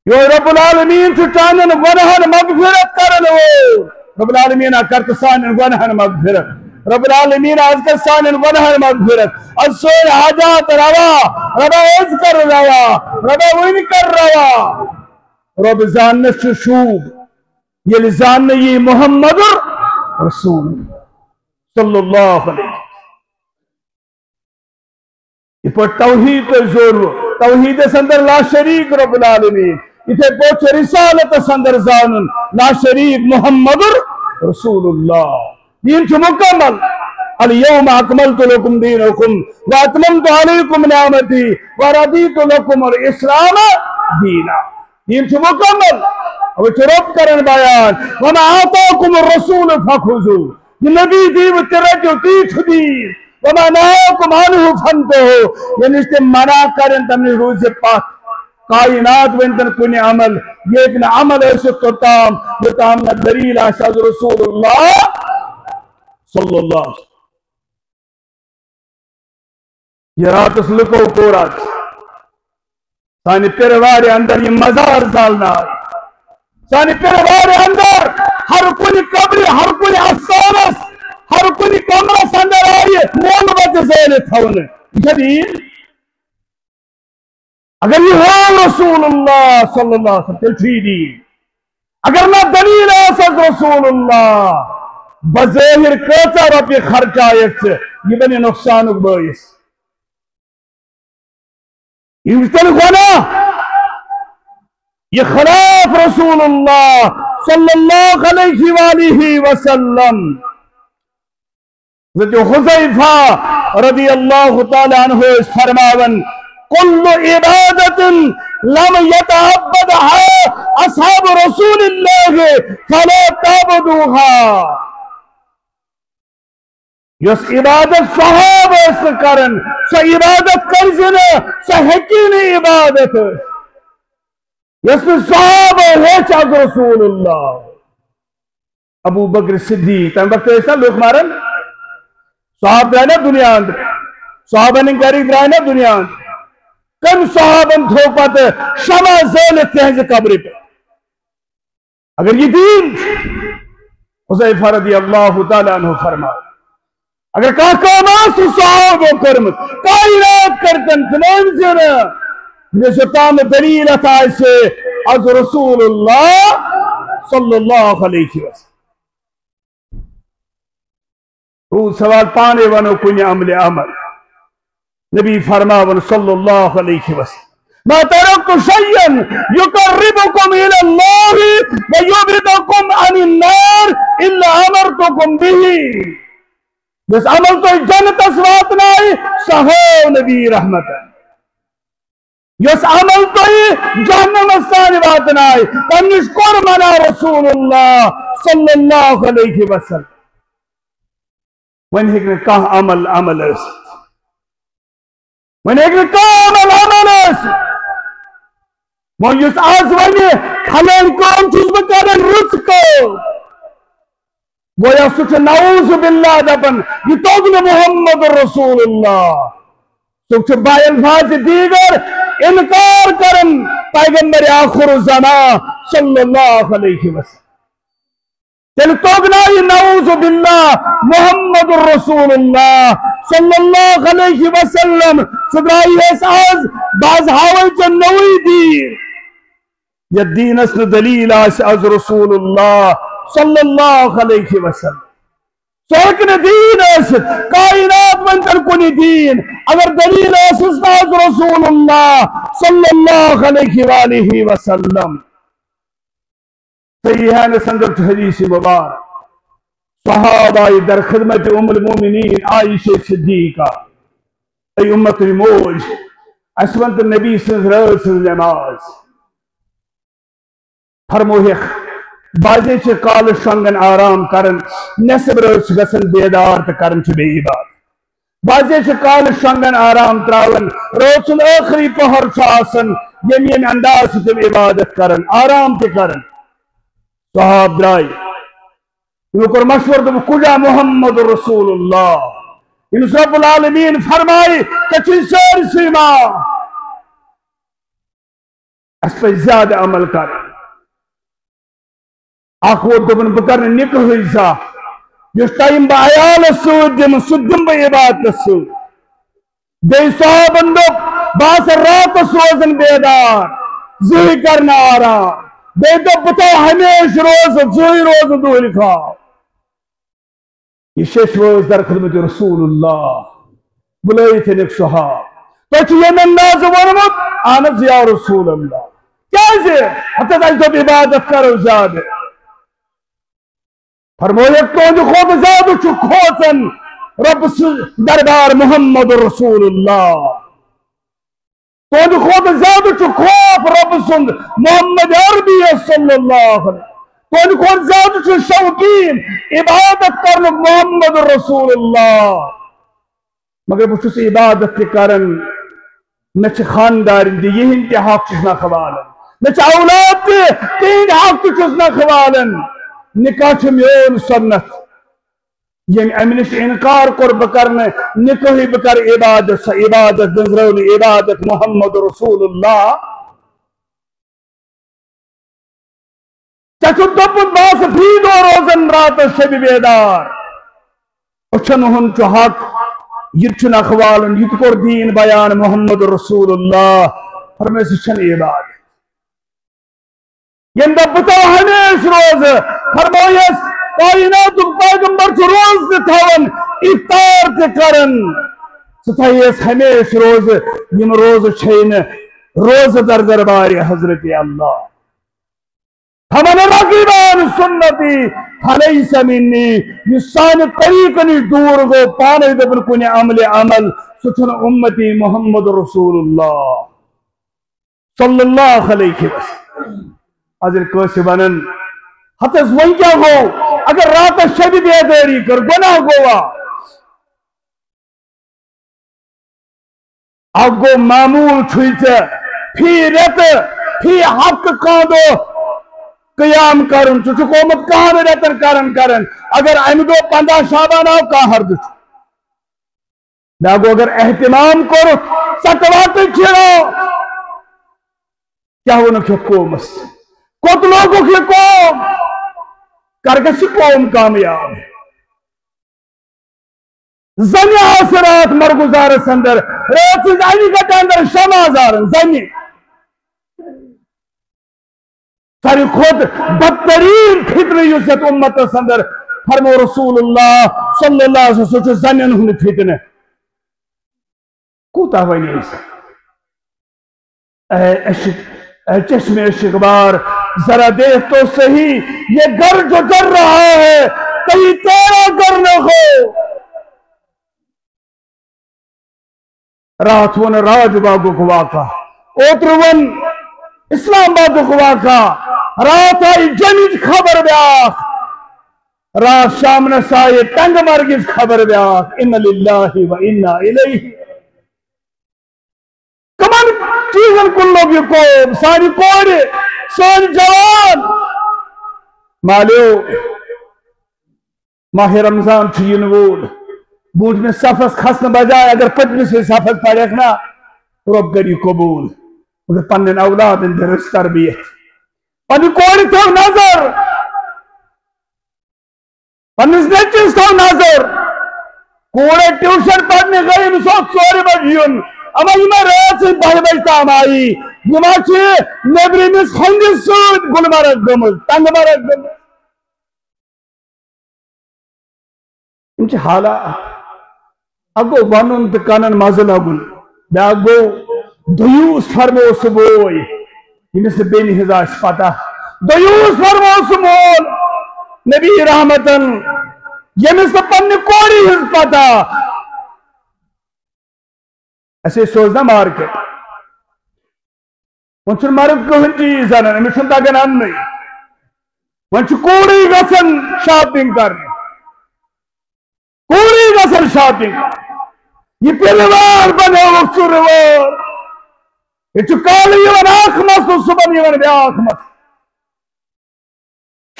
یِہوٚے رب العالمین چھُ چانٮ۪ن گۄنہن مغفرت کرن وول۔ رب العالمین آ کر تہٕ سانٮ۪ن گۄنہن مغفرت۔ رب العالمین آز کر سانٮ۪ن گۄنہن مغفرت۔ از سٲنۍ حاجات روا۔ ربا از کر روا۔ ربا وٕنۍ کر روا۔ رب زاننس چھُ شوٗب، ییٚلہِ زاننہٕ یی محمد رسول صلی اللہ علیہ وسلم۔ یِتھ پٲٹھۍ توحیٖد تۄہہِ ضروٗرت، توحیٖدس اندر لا شریٖک رب العالمین، یِتھے پٲٹھۍ چھُ رسالتس اندر زانُن، لا شریک محمد رسول اللہ۔ دین چھُ مکمل۔ الیوم اکملت لکم دینکم و اتممت علیکم نعمتی و رضیت لکم الاسلام دینا۔ دین چھُ مکمل۔ اوے چھُ رب کران بیان، وما آتاکم الرسول فخذوه۔ یہِ نبی دیو تہِ رٔٹِو، تی چھُ دین۔ وما نهاکم عنه فانتهوا۔ ییٚمہِ نِش تِم منع کرن، تَمہِ نِش روٗزِ پتھ۔ کائنات ؤنۍتن کُنہِ عمل، یہِ ہیٚکہِ نہٕ عمل ٲسِتھ توٚتام، یوٚتام نہٕ دلیل آسہِ از رسول اللہ صلی اللہ علیہ وسلم۔ یہِ راتس لُکو کوٚر از سانہِ پِرٕ وارِ اندر یہِ مزار زالنہٕ آز۔ سانہِ پِرٕ وارِ اندر ہر کُنہِ قبرِ، ہر کُنہِ استانس، ہر کُنہِ کمرس اندر آیہِ موم بتہِ زٲلِتھ تھاونہٕ۔ یہِ چھا دین؟ اگر یہِ ہوو رسول اللہ صلی اللہ علیہ وسلم، تیٚلہِ چھُ یہِ دین۔ اگر نہ دلیل ٲسس رسول اللہ، بظٲہر کۭژاہ رۄپیہِ خرچایکھ ژٕ، یہِ بنہِ نۄقصانُک بٲعث۔ یِم چھِ تیٚلہِ گۄناہ، یہِ خلاف رسول اللہ صلی اللہ علیہ وآلہ وسلم۔ حضرت حذیفہ رضی اللہ تعالی عنہ ٲسۍ فرماوان، کل عبادت لم یتعبدها اصحاب رسول اللہ فلا تعبدوها۔ یۄس عبادت صحابہ ٲسۍ نہٕ کران، سۄ عبادت کٔرزِ نہٕ، سۄ ہیٚکہِ نہٕ عبادت ٲسِتھ۔ یۄس نہٕ صحابہ ہیٚچھ از رسول اللہ۔ ابو بکر صدیق، تمہِ وقتہٕ ٲسۍ نا لُکھ مران، صحابہ درٛاے نا دُنیا اندر، صحابن ہٕنٛدۍ گرِکۍ درٛاے نا دُنیا اندر۔ کٔمۍ صحابن تھوٚو پتہٕ شمع زٲلِتھ تِہنٛزِ قبرِ پٮ۪ٹھ؟ اگر یہِ دین چھُ، حذیفہ رضی اللہ تعالیٰ عنہ فرماو، اگر کانٛہہ کٲم آسہِ صحابو کٔرمٕژ، کائنات کٔرتن تِم أمۍ زِنہٕ، یُس یوٚتام نہٕ دلیل اتھ آسہِ از رسول اللہ صلی اللہ علیہ وسلم۔ روٗد سوال، پانے ونو کُنہِ عملِ عمل۔ نبی فرماوان صلی اللہ علیہ وسلم، ما ترکت شیئا یقربکم الی اللہ و یبعدکم عن النار الا امرتکم بہ۔ یُس عمل تۄہہِ جنتس واتنایہِ، سۄ ہٲو نبی رحمتن۔ یُس عمل تۄہہِ جہنمس تام واتنایہِ، تمہِ نِش کوٚر منع رسول اللہ صلی اللہ علیہ وسلم۔ وۄنۍ ہیٚکہِ نہٕ کانٛہہ عمل عمل ٲسِتھ۔ وۄنۍ ہیٚکہِ نہٕ کانٛہہ عمل عمل ٲسِتھ۔ وۄنۍ یُس از ونہِ فلٲنۍ کٲم چھُس بہٕ کران، رٕژ کٲم، گویا سُہ چھُ نعوذ باللہ دپان، یہِ توٚگ نہٕ محمد رسول اللہ۔ سُہ چھُ بالفاظ دیگر انکار کران پیغمبر آخر الزمان صلی اللہ علیہ وسلم۔ تیٚلہِ توٚگ نہٕ یہِ نعوذ باللہ محمد رسول اللہ صلی اللہ علیہ وسلم۔ سُہ درٛایہِ اَسہِ از، بہٕ از ہاوے ژےٚ نوٚوُے دین۔ یتھ دینس نہٕ دلیل آسہِ از رسول اللہ صلی اللہ علیہ وسلم۔ سُہ ہیٚکہِ نہٕ دین ٲسِتھ، کائنات ؤنۍتن کُنہِ دین، اگر دلیل ٲسٕس نہٕ از رسول اللہ صلی اللہ علیہ وآلہ وسلم۔ صحیحین اندر چھُ حدیث مبارک، صحابہ آیہِ در خدمت ام المومنین عائشہ صدیقہ، اے امتٕچ موج، اسہِ ون تہٕ نبی سٕنٛز رٲژ ہٕنٛز نماز۔ فرموہکھ، بعضے چھِ کالہٕ شۄنٛگان آرام کران، نصف رٲژ چھِ گژھان بیدار تہٕ کران چھِ بیٚیہِ عبادت۔ بعضے چھِ کالہٕ شۄنٛگان آرام تراوان، رٲژ ہُنٛد ٲخری پہر چھُ آسان، ییٚمہِ ییٚمہِ انداز چھِ تِم عبادت کران، آرام تہِ کران۔ صحاب درٛاے، یِمو کوٚر مشورٕ، دوٚپُکھ، کُجا محمد رسول اللہ، ییٚمِس رب العالمین فرمایہِ، ژےٚ چھُے سٲرسٕے معاف۔ اسہِ پزِ زیادٕ عمل کرُن۔ اکھ ووت دوٚپُن، بہٕ کرٕ نہٕ نکاحٕے زانٛہہ۔ یُس ٹایم بہٕ عیالس سۭتۍ دِمہٕ، سُہ دِمہٕ بہٕ عبادتس سۭتۍ۔ بیٚیہِ صحابن دوٚپ، بہٕ آسہٕ راتس روزان بیدار، زٕہٕے کرٕ نہٕ آرام۔ بیٚیہِ دوٚپ، بہٕ تھاوٕ ہمیشہٕ روزٕ، زٕہٕے روزٕ دُہٕلۍ خاب۔ یہِ شیٚش وٲژ در خدمت رسول اللہ۔ بُلٲوِتھ أنِکھ صحاب۔ تۄہہِ چھُ ییٚمہِ اندازٕ ووٚنمُت؟ اہن حظ یا رسول اللہ۔ کیازِ؟ ہتس اَسہِ دوٚپ عبادت کرو زیادٕ۔ فرمووُکھ، تُہنٛدِ کھۄتہٕ زیادٕ چھُ کھوژان رۄب سُنٛد دربار محمد رسول اللہ۔ تُہنٛدِ کھۄتہٕ زیادٕ چھُ خوف رۄب سُنٛد محمد عربی صلی اللہ علیہ وسلم۔ تُہنٛدِ کھۄتہٕ زیادٕ چھُ شوقیٖن عبادت کرنُک محمد رسول اللہ۔ مگر بہٕ چھُس عبادت تہِ کران، مےٚ چھِ خاندارٮ۪ن تہِ، یِہِنٛدۍ تہِ حق چھُس نہ کھوالان، مےٚ چھِ اولاد تہِ، تِہِنٛدۍ حق تہِ چھُس نہ کھوالان۔ نکاح چھُ میون سُنت، ییٚمۍ اَمہِ نِش اِنکار کوٚر، بہٕ کرٕ نہٕ نکاحٕے، بہٕ کرٕ عبادت، سۄ عبادت دٔنٛزرٲو نہٕ عبادت محمد رسول اللہ۔ ژےٚ چھُتھ دوٚپمُت، بہٕ آسہٕ فی دۄہ روزان راتس شبِ بیدار۔ أچھن ہُنٛد چھُ حق، یہِ تہِ چھُنہٕ اکھ والُن، یہِ تہِ کوٚر دیٖن بیان محمد رسول اللہ۔ فرمٲیِس، یہِ چھَنہٕ عبادت۔ ییٚمہِ دۄہ بہٕ تھاوٕ ہمیشہِ روزٕ، فرمٲیِس، کائناتُک پیغمبر چھُ روزٕ تہِ تھاوان، افطار تہِ کران۔ ژٕ تھٲیِس ہمیشہِ روزٕ، یِم روزٕ چھے نہٕ روزٕ در دربارِ حضرت اللہ۔ فمن رغب عن سنتی فلیس منی، یُس سانہِ طریٖقہٕ نِش دوٗر گوٚو، پانے دوٚپُن کُنہِ عملہِ عمل، سُہ چھُنہٕ اُمتی محمد رسول اللہ صلی اللہ علیہ وسلم۔ از ییٚلہِ کٲنٛسہِ ونان، ہتس وۄنۍ کیٛاہ گوٚو؟ اگر راتس شبِ بیدٲری کٔر، گۄناہ گوٚوا؟ اکھ گوٚو معموٗل چھُے ژےٚ فی رٮ۪تہٕ، فی ہفتہٕ کانٛہہ دۄہ قیام کرُن۔ ژٕ چھُکھ آمُت کہن رٮ۪تن کران کران۔ اگر امہِ دۄہ پنٛداہ شعبان آو، کانٛہہ ہردٕ چھُ۔ بیٛاکھ گوٚو اگر اہتمام کوٚرُتھ، ژٹہٕ وٹہٕ کھیٚو، کیٛاہ ووٚنُکھ یتھ قومس؟ کوٚت لوگُکھ یہِ قوم؟ کر گژھِ یہِ قوم کامیاب؟ زنہِ آسہٕ راتھ مرگُزارس اندر، رٲژ ہٕنٛزِ انہِ گٹہِ اندر شمع زارن زنہِ۔ ساروی کھۄتہٕ بدترین فتنہٕ یُس یتھ امتس اندر فرمو رسول اللہ صلی اللہ علیہ وسلم، سُہ چھُ زنٮ۪ن ہُنٛد فتنہٕ۔ کوٗتاہ ونہِ أسۍ؟ اے عشق، اے چشم عشق بار، ذرا دیکھ تو صحیح، یہ گھر جو جل رہا ہے، کہیں تیرا گھر نہ ہو۔ راتھ ووٚن راج باغُک واقعہ، اوترٕ ووٚن اسلام آبادُک واقعہ، راتھ آیہِ جمِچ خبر بیٛاکھ، راتھ شامنس آیہِ ٹنٛگہٕ مرگِچ خبر بیٛاکھ۔ انا للہ و انا الیہ۔ کمن چیزن کُن لوٚگ یہِ قوم؟ سانہِ کورِ، سٲنۍ جوان۔ مالیو، ماہِ رمضان چھُ یِنہٕ وول۔ برونٛٹھمِس صفس کھسنہٕ بجایہِ اگر پٔتمِسٕے صفس پرکھ نا، رۄب کری قبول۔ مگر پننٮ۪ن اولادن دِ رٕژ تربیت۔ پننہِ کورِ تھٲو نظر، پننِس نیٚچوِس تھٲو نظر۔ کوٗر ٹیوشن پرنہِ گٔے، أمِس اوس ژورِ بجہِ یُن، اما یِمے رٲژ ہٕنٛدۍ بہہِ بجہِ تام آیی، یِم ہا چھِ نیٚبرِمِس ہۄنٛدِ سۭتۍ گُلمرگ گٔمٕژ، ٹنٛگہٕ مرگ گٔمٕژ۔ یِم چھِ حالات۔ اکھ گوٚو ونُن تہٕ کنن مزٕ لگُن، بیٛاکھ گوٚو دیوٗس فرموو سُہ بوے، ییٚمِس نہٕ بیٚنہِ ہٕنٛز آسہِ پتہ۔ دیوٗس فرموو سُہ مول، نبی رحمتن، ییٚمِس نہٕ پننہِ کورِ ہٕنٛز پتہ۔ اسہِ ٲسۍ سوزان مارکیٹ۔ وۄنۍ چھُنہٕ مرد کٕہٕنۍ چیٖز اَنان، أمِس چھُنہٕ تَگان اَننُے۔ وۄنۍ چھُ کوٗرٕے گژھان شاپِنٛگ کَرنہِ۔ کوٗرٕے گژھان شاپِنٛگ۔ یہِ پِلہٕ وار بَنٲوٕکھ ژُرٕ وار۔ ییٚتہِ چھُ کالہٕ یِوان اَکھ مَس تہٕ صُبحن یِوان بیٛاکھ مَس۔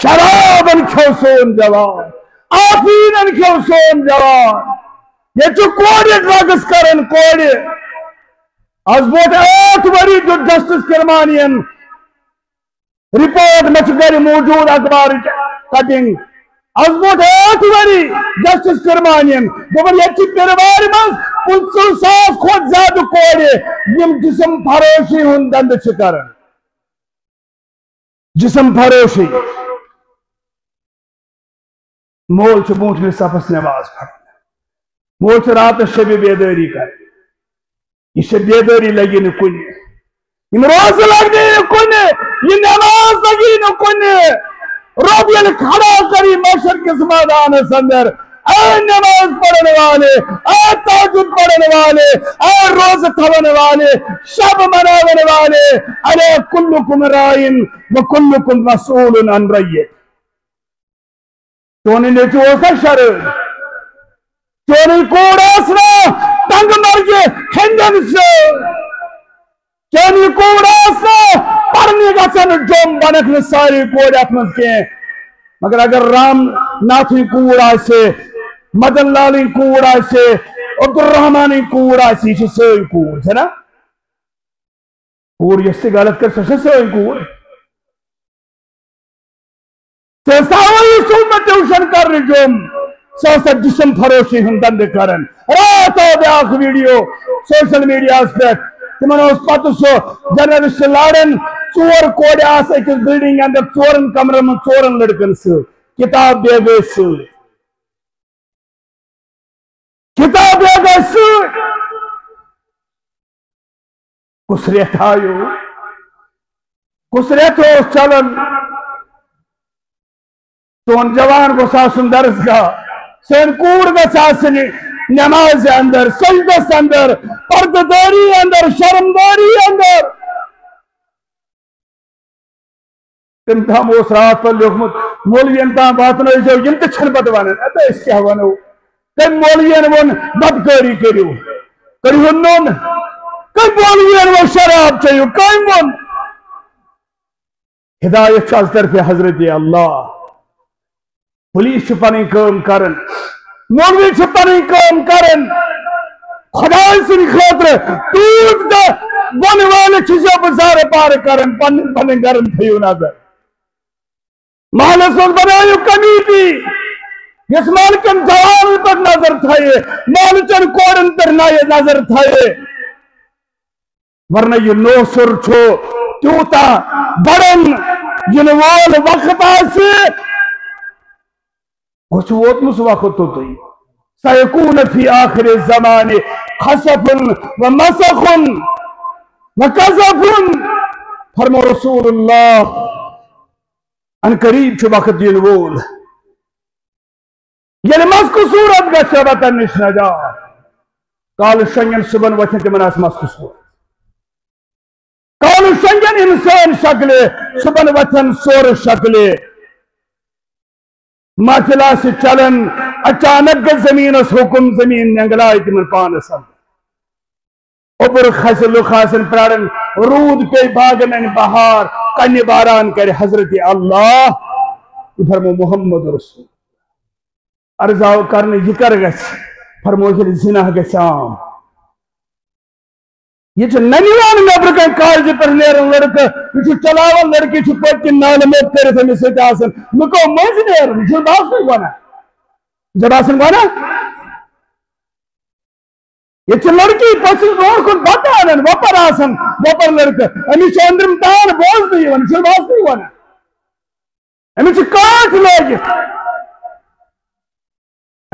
شرابن کھیوٚو سون جوان، آفیٖنن کھیوٚو سون جوان۔ ییٚتہِ چھُ کورِ ڈرگس کران کورِ۔ از برونٛٹھ ٲٹھ ؤری دیُت جسٹس کرمانین رپورٹ، مےٚ چھُ گرِ موجود اخبارٕچ کٹنگ۔ از برونٛٹھ ٲٹھ ؤری جسٹس کرمانین دوٚپُن، ییٚتہِ چھِ پیٖرٕ وارِ منٛز پٕنٛژٕہ ساس کھۄتہٕ زیادٕ کورِ، یِم جسم فروشی ہُنٛد دنٛدٕ چھِ کران۔ جسم فروشی۔ مول چھُ برونٛٹھمِس صفس نماز پران۔ مول چھُ راتس شبِ بیدٲری کران۔ یہِ شب بیدٲری لگہِ نہٕ کُنہِ۔ یِم روزٕ لگنی نہٕ کُنہِ، یہِ نماز لگی نہٕ کُنہِ۔ رۄب ییٚلہِ کھڑا کری محشر کِس مٲدانس اندر، اے نماز پڑھن والے، اے تہجد پڑھن والے، اے روزٕ تھاون والے، شب مناون والے، الا کلکم راعٍ و کلکم مسئول عن رعیتہ۔ چون نیٚچو اوس نا شرٲبۍ؟ چون کوٗر ٲس نا تنگ مرگہِ ہیٚنٛدٮ۪ن سۭتۍ؟ چون کوٗر ٲس نا پرنہِ گژھان جوٚم؟ بنکھ نہٕ سارے کورِ اتھ منٛز کینٛہہ، مگر اگر رام ناتھٕنۍ کوٗر آسہِ، مدن لالٕنۍ کوٗر آسہِ، عبدالرحمانٕنۍ کوٗر آسہِ، یہِ چھِ سٲنۍ کوٗر، چھےٚ نا؟ کوٗر یۄس تہِ غلط کرِ، سۄ چھےٚ سٲنۍ کوٗر۔ سۄ ٲس تھاوان یہِ سُہ مےٚ ٹیوٗشن کرنہٕ جوٚم۔ سۄ ٲس تتھ جسم فروشی ہُنٛد دنٛدٕ کران۔ راتھ آو بیٛاکھ ویڈیو سوشل میڈیاہس پٮ۪ٹھ۔ تِمن اوس پتہٕ سُہ جرنلسٹ لاران، ژور کورِ آسہٕ أکِس بلڈنگ اندر، ژورن کمرن منٛز ژورن لڑکن سۭتۍ، کتاب بیگ ٲسۍ سۭتۍ۔ کتاب بیگ ٲسۍ سۭتۍ۔ کُس رٮ۪تھ آیو؟ کُس رٮ۪تھ اوس چلان؟ سون جوان گوٚژھ آسُن درسگاہ، سٲنۍ کوٗر گژھِ آسٕنۍ نمازِ اندر، سجدس اندر، پردٕ دٲری اندر، شرم دٲری اندر۔ تٔمۍ تام اوس راتھ پتہٕ لیوٗکھمُت، مولوین تام واتنٲیزیو، یِم تہِ چھِنہٕ پتہٕ ونان، اَدٕ أسۍ کیٛاہ ونو؟ تٔمۍ مولوین ووٚن، بدکٲری کٔرِو، کٔرِو نوٚن۔ کٔمۍ مولوین ووٚن، شراب چیٚیِو؟ کٔمۍ ووٚن؟ ہدایت چھِ از طرفِ حضرت اللہ۔ پولیس چھِ پنٕنۍ کٲم کران، مولوی چھِ پنٕنۍ کٲم کران۔ خداے سٕنٛدِ خٲطرٕ ٹوٗپۍ تہٕ بۄنہٕ وٲلِتھ چھِ زیوٗ بہٕ زارٕ پارٕ کران، پنٕنٮ۪ن پنٕنٮ۪ن گرن تھٲیِو نظر۔ محلس منٛز بنٲیِو کمیٹی، یۄس محلہٕ کٮ۪ن جوانن پٮ۪ٹھ نظر تھایہِ، محلہٕ چٮ۪ن کورٮ۪ن پٮ۪ٹھ نایہِ نظر تھایہِ۔ ورنہ یہِ نوسُر چھُ تیوٗتاہ بڑان، یِنہٕ وول وقت آسہِ، گوٚو چھُ ووتمُت سُہ وقت توٚتُے۔ سیکون فی آخر الزمان خسف و مسخ و قذف۔ فرمو رسول اللہ، ان قریب چھُ وقت یِنہٕ وول۔ ییٚلہِ مسکہٕ صوٗرت گژھِ وطن نِش نجات، کالہٕ شۄنٛگن صُبحن وۄتھن تِمن آسہِ مسکہٕ صوٗرت۔ کالہٕ شۄنٛگن اِنسان شکلہِ، صُبحن وۄتھن سورٕ شکلہِ۔ محفل آسہِ چلان، اچانک گژھِ زٔمیٖنس حُکُم، زٔمیٖن نینگلایہِ تِمن پانس اندر۔ اوٚبُر کھسہِ، لُکھ آسن پراران، روٗد پیٚیہِ، باغن انہِ بہار، کنہِ باران کرِ حضرت اللہ۔ یہِ فرمو محمد رسول۔ عرض آو کرنہٕ، یہِ کر گژھِ؟ فرمووُکھ، ییٚلہِ زِنا گژھِ عام۔ یہِ چھُ نہ نِوان نیٚبرٕ کنہِ کالجہِ پٮ۪ٹھ نیران لڑکہٕ، یہِ چھُ چلاوان، لڑکی چھِ پٔتۍ کِنۍ نالہٕ موٚت کٔرِتھ أمِس سۭتۍ آسان، لُکو مٔنٛزۍ نیران، یہِ چھُنہٕ باسنٕے گۄناہ۔ یہِ چھا باسان گۄناہ؟ ییٚتہِ چھِ لڑکی پٔژھِس برونٛٹھ کُن بتہٕ انان، وۄپر آسان، وۄپر لڑکہٕ۔ أمِس چھِ أنٛدرِم تان بوزنہٕ یِوان، یہِ چھُنہٕ باسنٕے یِوان۔ أمِس چھِ کاٹھ لٲگِتھ۔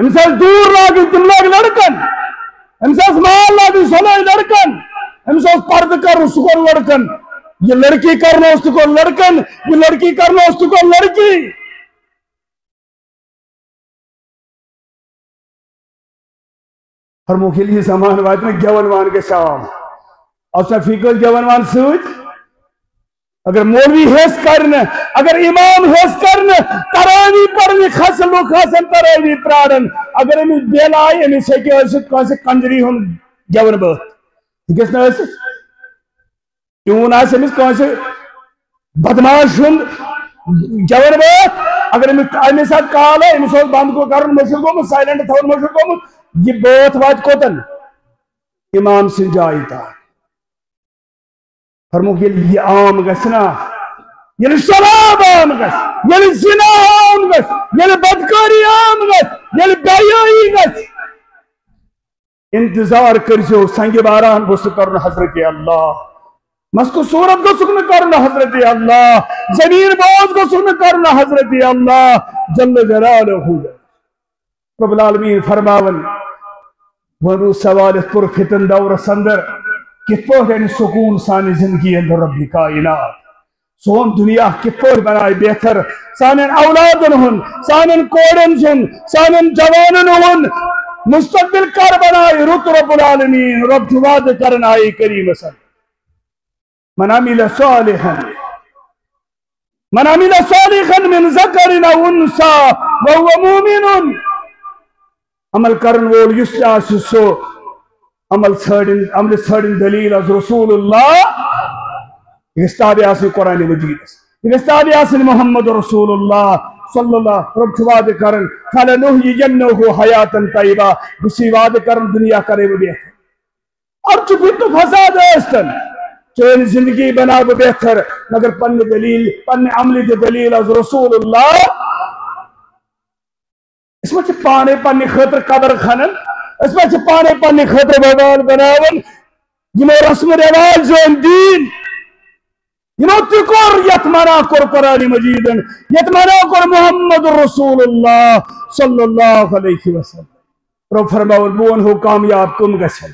أمِس آسہِ دوٗر لاگٕنۍ، تِم لٲگۍ لڑکن۔ أمِس آسہِ مال لاگٕنۍ، سۄ لٲگۍ لڑکن۔ أمِس اوس پردٕ کرُن، سُہ کوٚر لڑکن۔ یہِ لڑکی کرنوس، تہِ کوٚر لڑکن۔ یہِ لڑکی کرنوس، تہِ کوٚر لڑکی۔ فرمووُکھ، ییٚلہِ یہِ زمانہٕ واتہِ نہ، گٮ۪وَن وان گژھِ عام۔ آز چھا فی کٲنٛسہِ گٮ۪وَن وان سۭتۍ؟ اگر مولوی ہیٚس کرِ نہٕ، اگر امام ہیٚس کرِ نہٕ، تراویح پرنہِ کھسہِ، لُکھ آسن تراویح پراران۔ اگر أمِس بیل آیہِ، أمِس ہیٚکہِ ٲسِتھ کٲنٛسہِ کنجری ہُنٛد گٮ۪وَن بٲتھ۔ ہیٚکٮ۪س نہٕ ٲسِتھ؟ پیوٗن آسہِ أمِس کٲنٛسہِ بدماش ہُنٛد گٮ۪وَن بٲتھ، اگر أمِس اَمے ساتہٕ کال آیہِ، أمِس اوس بنٛد گوٚو کَرُن مٔشِتھ گوٚمُت، silent تھاوُن مٔشِتھ گوٚمُت، یہِ بٲتھ واتہِ کوٚتَن؟ اِمام سٕنٛزِ جایہِ تام۔ فرمووُکھ، ییٚلہِ یہِ عام گژھِ نا، ییٚلہِ شراب عام گژھِ، ییٚلہِ زِنا عام گژھِ، ییٚلہِ بدکٲری عام گژھِ، ییٚلہِ بے حیٲیی گژھِ، انتظار کٔرزیو، سنگ باران گوٚژھ نہٕ کرُن حضرت اللہ، مسکو صورت گوٚژھ نہٕ کرُن حضرت اللہ، زمین بوز گوٚژھ نہٕ کرُن حضرت اللہ جل جلالہ۔ رب العالمین فرماون، ونو سوال یتھ پر فتن دورس اندر کِتھ پٲٹھۍ اَنہِ سکوٗن سانہِ زندگی اندر رب کائنات؟ سون دنیا کِتھ پٲٹھۍ بنایہِ بہتر؟ سانٮ۪ن اولادن ہُنٛد، سانٮ۪ن کورٮ۪ن ہُنٛد، سانٮ۪ن جوانن ہُنٛد مستقبل کر بنایہِ رُت رب العالمین؟ رب چھُ وعدٕ کران آیہِ کریٖمس اندر، من عمل صالحا، من عمل صالحا من ذکر او انثی وهو مؤمن۔ عمل کرن وول یُس تہِ آسہِ، سُہ عمل ژھٲنٛڈِن، عملہِ ژھٲنٛڈِن دلیل از رسول اللہ۔ یہِ گژھِ تابع آسٕنۍ قرآن مجیدس، یہِ گژھِ تابع آسٕنۍ محمد رسول اللہ صلی اللہ۔ رب چھُ وعدٕ کران، فلنحیینہ حیاتا طیبہ، بہٕ چھُسے وعدٕ کران، دنیا کرے بہٕ بہتر۔ اور چھ فتنہ فساد ٲستن، چٲنۍ زندگی بناو بہٕ بہتر، مگر پننہِ دلیل، پننہِ عملہِ تہِ دلیل از رسول اللہ۔ أسۍ ما چھِ پانے پننہِ خٲطرٕ قبر کھنان؟ أسۍ ما چھِ پانے پننہِ خٲطرٕ وبال بناوان؟ یِمو رسم و رواج زٲنۍ دیٖن، یِمو تہِ کوٚر یتھ منع کوٚر قرآن مجیدن، یتھ منع کوٚر محمد رسول اللہ صلی اللہ علیہ وسلم۔ رب فرماوان، بہٕ ونہو کامیاب کم گژھن۔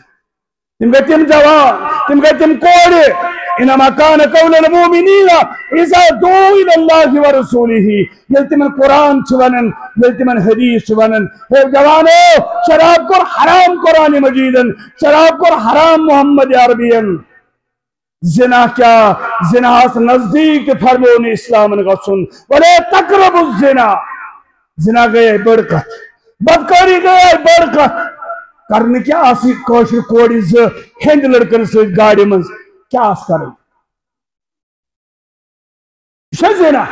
تِم گٔے تِم جوان، تِم گٔے تِم کورِ۔ انما کان قول المؤمنین اذا دعوا الی اللہ ورسولہ۔ ییٚلہِ تِمن قرآن چھُ ونان، ییٚلہِ تِمن حدیث چھُ ونان، ہے جوانو، شراب کوٚر حرام قرآن مجیدن، شراب کوٚر حرام محمد عربین۔ زنا کیا؟ زناہس نزدیک تہِ فرمو نہٕ اسلامن گژھُن۔ ولا تقربوا الزنا۔ زنا گٔیے بٔڑ کتھ، بدکٲری گٔیے بٔڑ کتھ۔ کرنہٕ کیا آسہِ کٲشرِ کورِ زٕ ہیٚنٛدۍ لڑکن سۭتۍ گاڑِ منٛز؟ کیا آسہِ کرُن؟ یہِ چھا زنا؟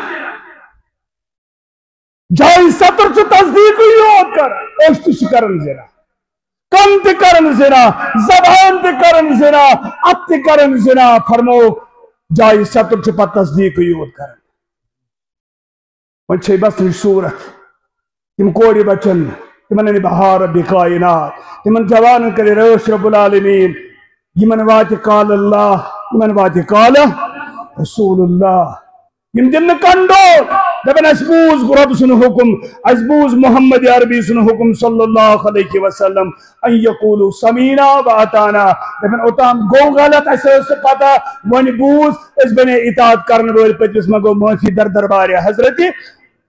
جایہِ ستر چھُ تصدیقٕے یوت کران، أچھ تہِ چھِ کران زنا، کن تہِ کران زنا، زبان تہِ کران زنا، اتھ تہِ کران زنا۔ فرموو، جایہِ ستر چھُ پتہٕ تصدیقٕے یوت کران۔ وۄنۍ چھے بس یہِ صورت، تِم کورِ بچن، تِمن انہِ بہار رب کائنات، تِمن جوانن کرِ رٲچھ رب العالمین، یِمن واتہِ قال اللہ، یِمن واتہِ قال رسول اللہ۔ یِم دِن نہٕ کنڈول، دپن، "اسہِ بوٗز رۄب سُنٛد حُکُم، اسہِ بوٗز محمد عربی سُنٛد حُکُم صلی اللہ علیہ وسلم، ان یقولوا سمعنا و اطعنا۔" دپن، اوٚتام گوٚو غلط، اسہِ ٲس نہٕ پتہ، وۄنۍ بوٗز، أسۍ بنے اطاعت کرن وٲلۍ، پٔتمِس منٛز گوٚو معٲفی در دربارِ حضرت،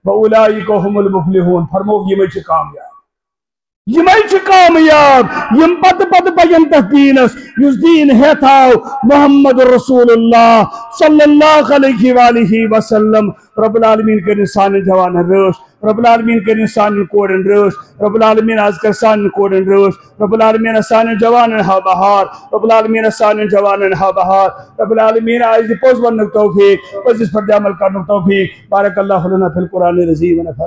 و اولئک هم المفلحون، فرموو، یِمے چھِ کامیاب۔ یِمے چھِ کامیاب، یِم پتہٕ پتہٕ پکن تتھ دیٖنس، یُس دیٖن ہٮ۪تھ آو محمد رسول اللہ صلی اللہ علیہ وآلہ وسلم۔ رب العالمین کٔرِن سانٮ۪ن جوانن رٲچھ، رب العالمین کٔرِن سانٮ۪ن کورٮ۪ن رٲچھ، رب العالمین از کر سانٮ۪ن کورٮ۪ن رٲچھ، رب العالمین سانٮ۪ن جوانن ہاو بہار، رب العالمین سانٮ۪ن جوانن ہاو بہار، رب العالمین از پوٚز وننُک توفیق، پٔزِس پٮ۪ٹھ عمل کرنُک توفیق۔ بارک اللہ لنا فی القرآن العظیم و نفعنا۔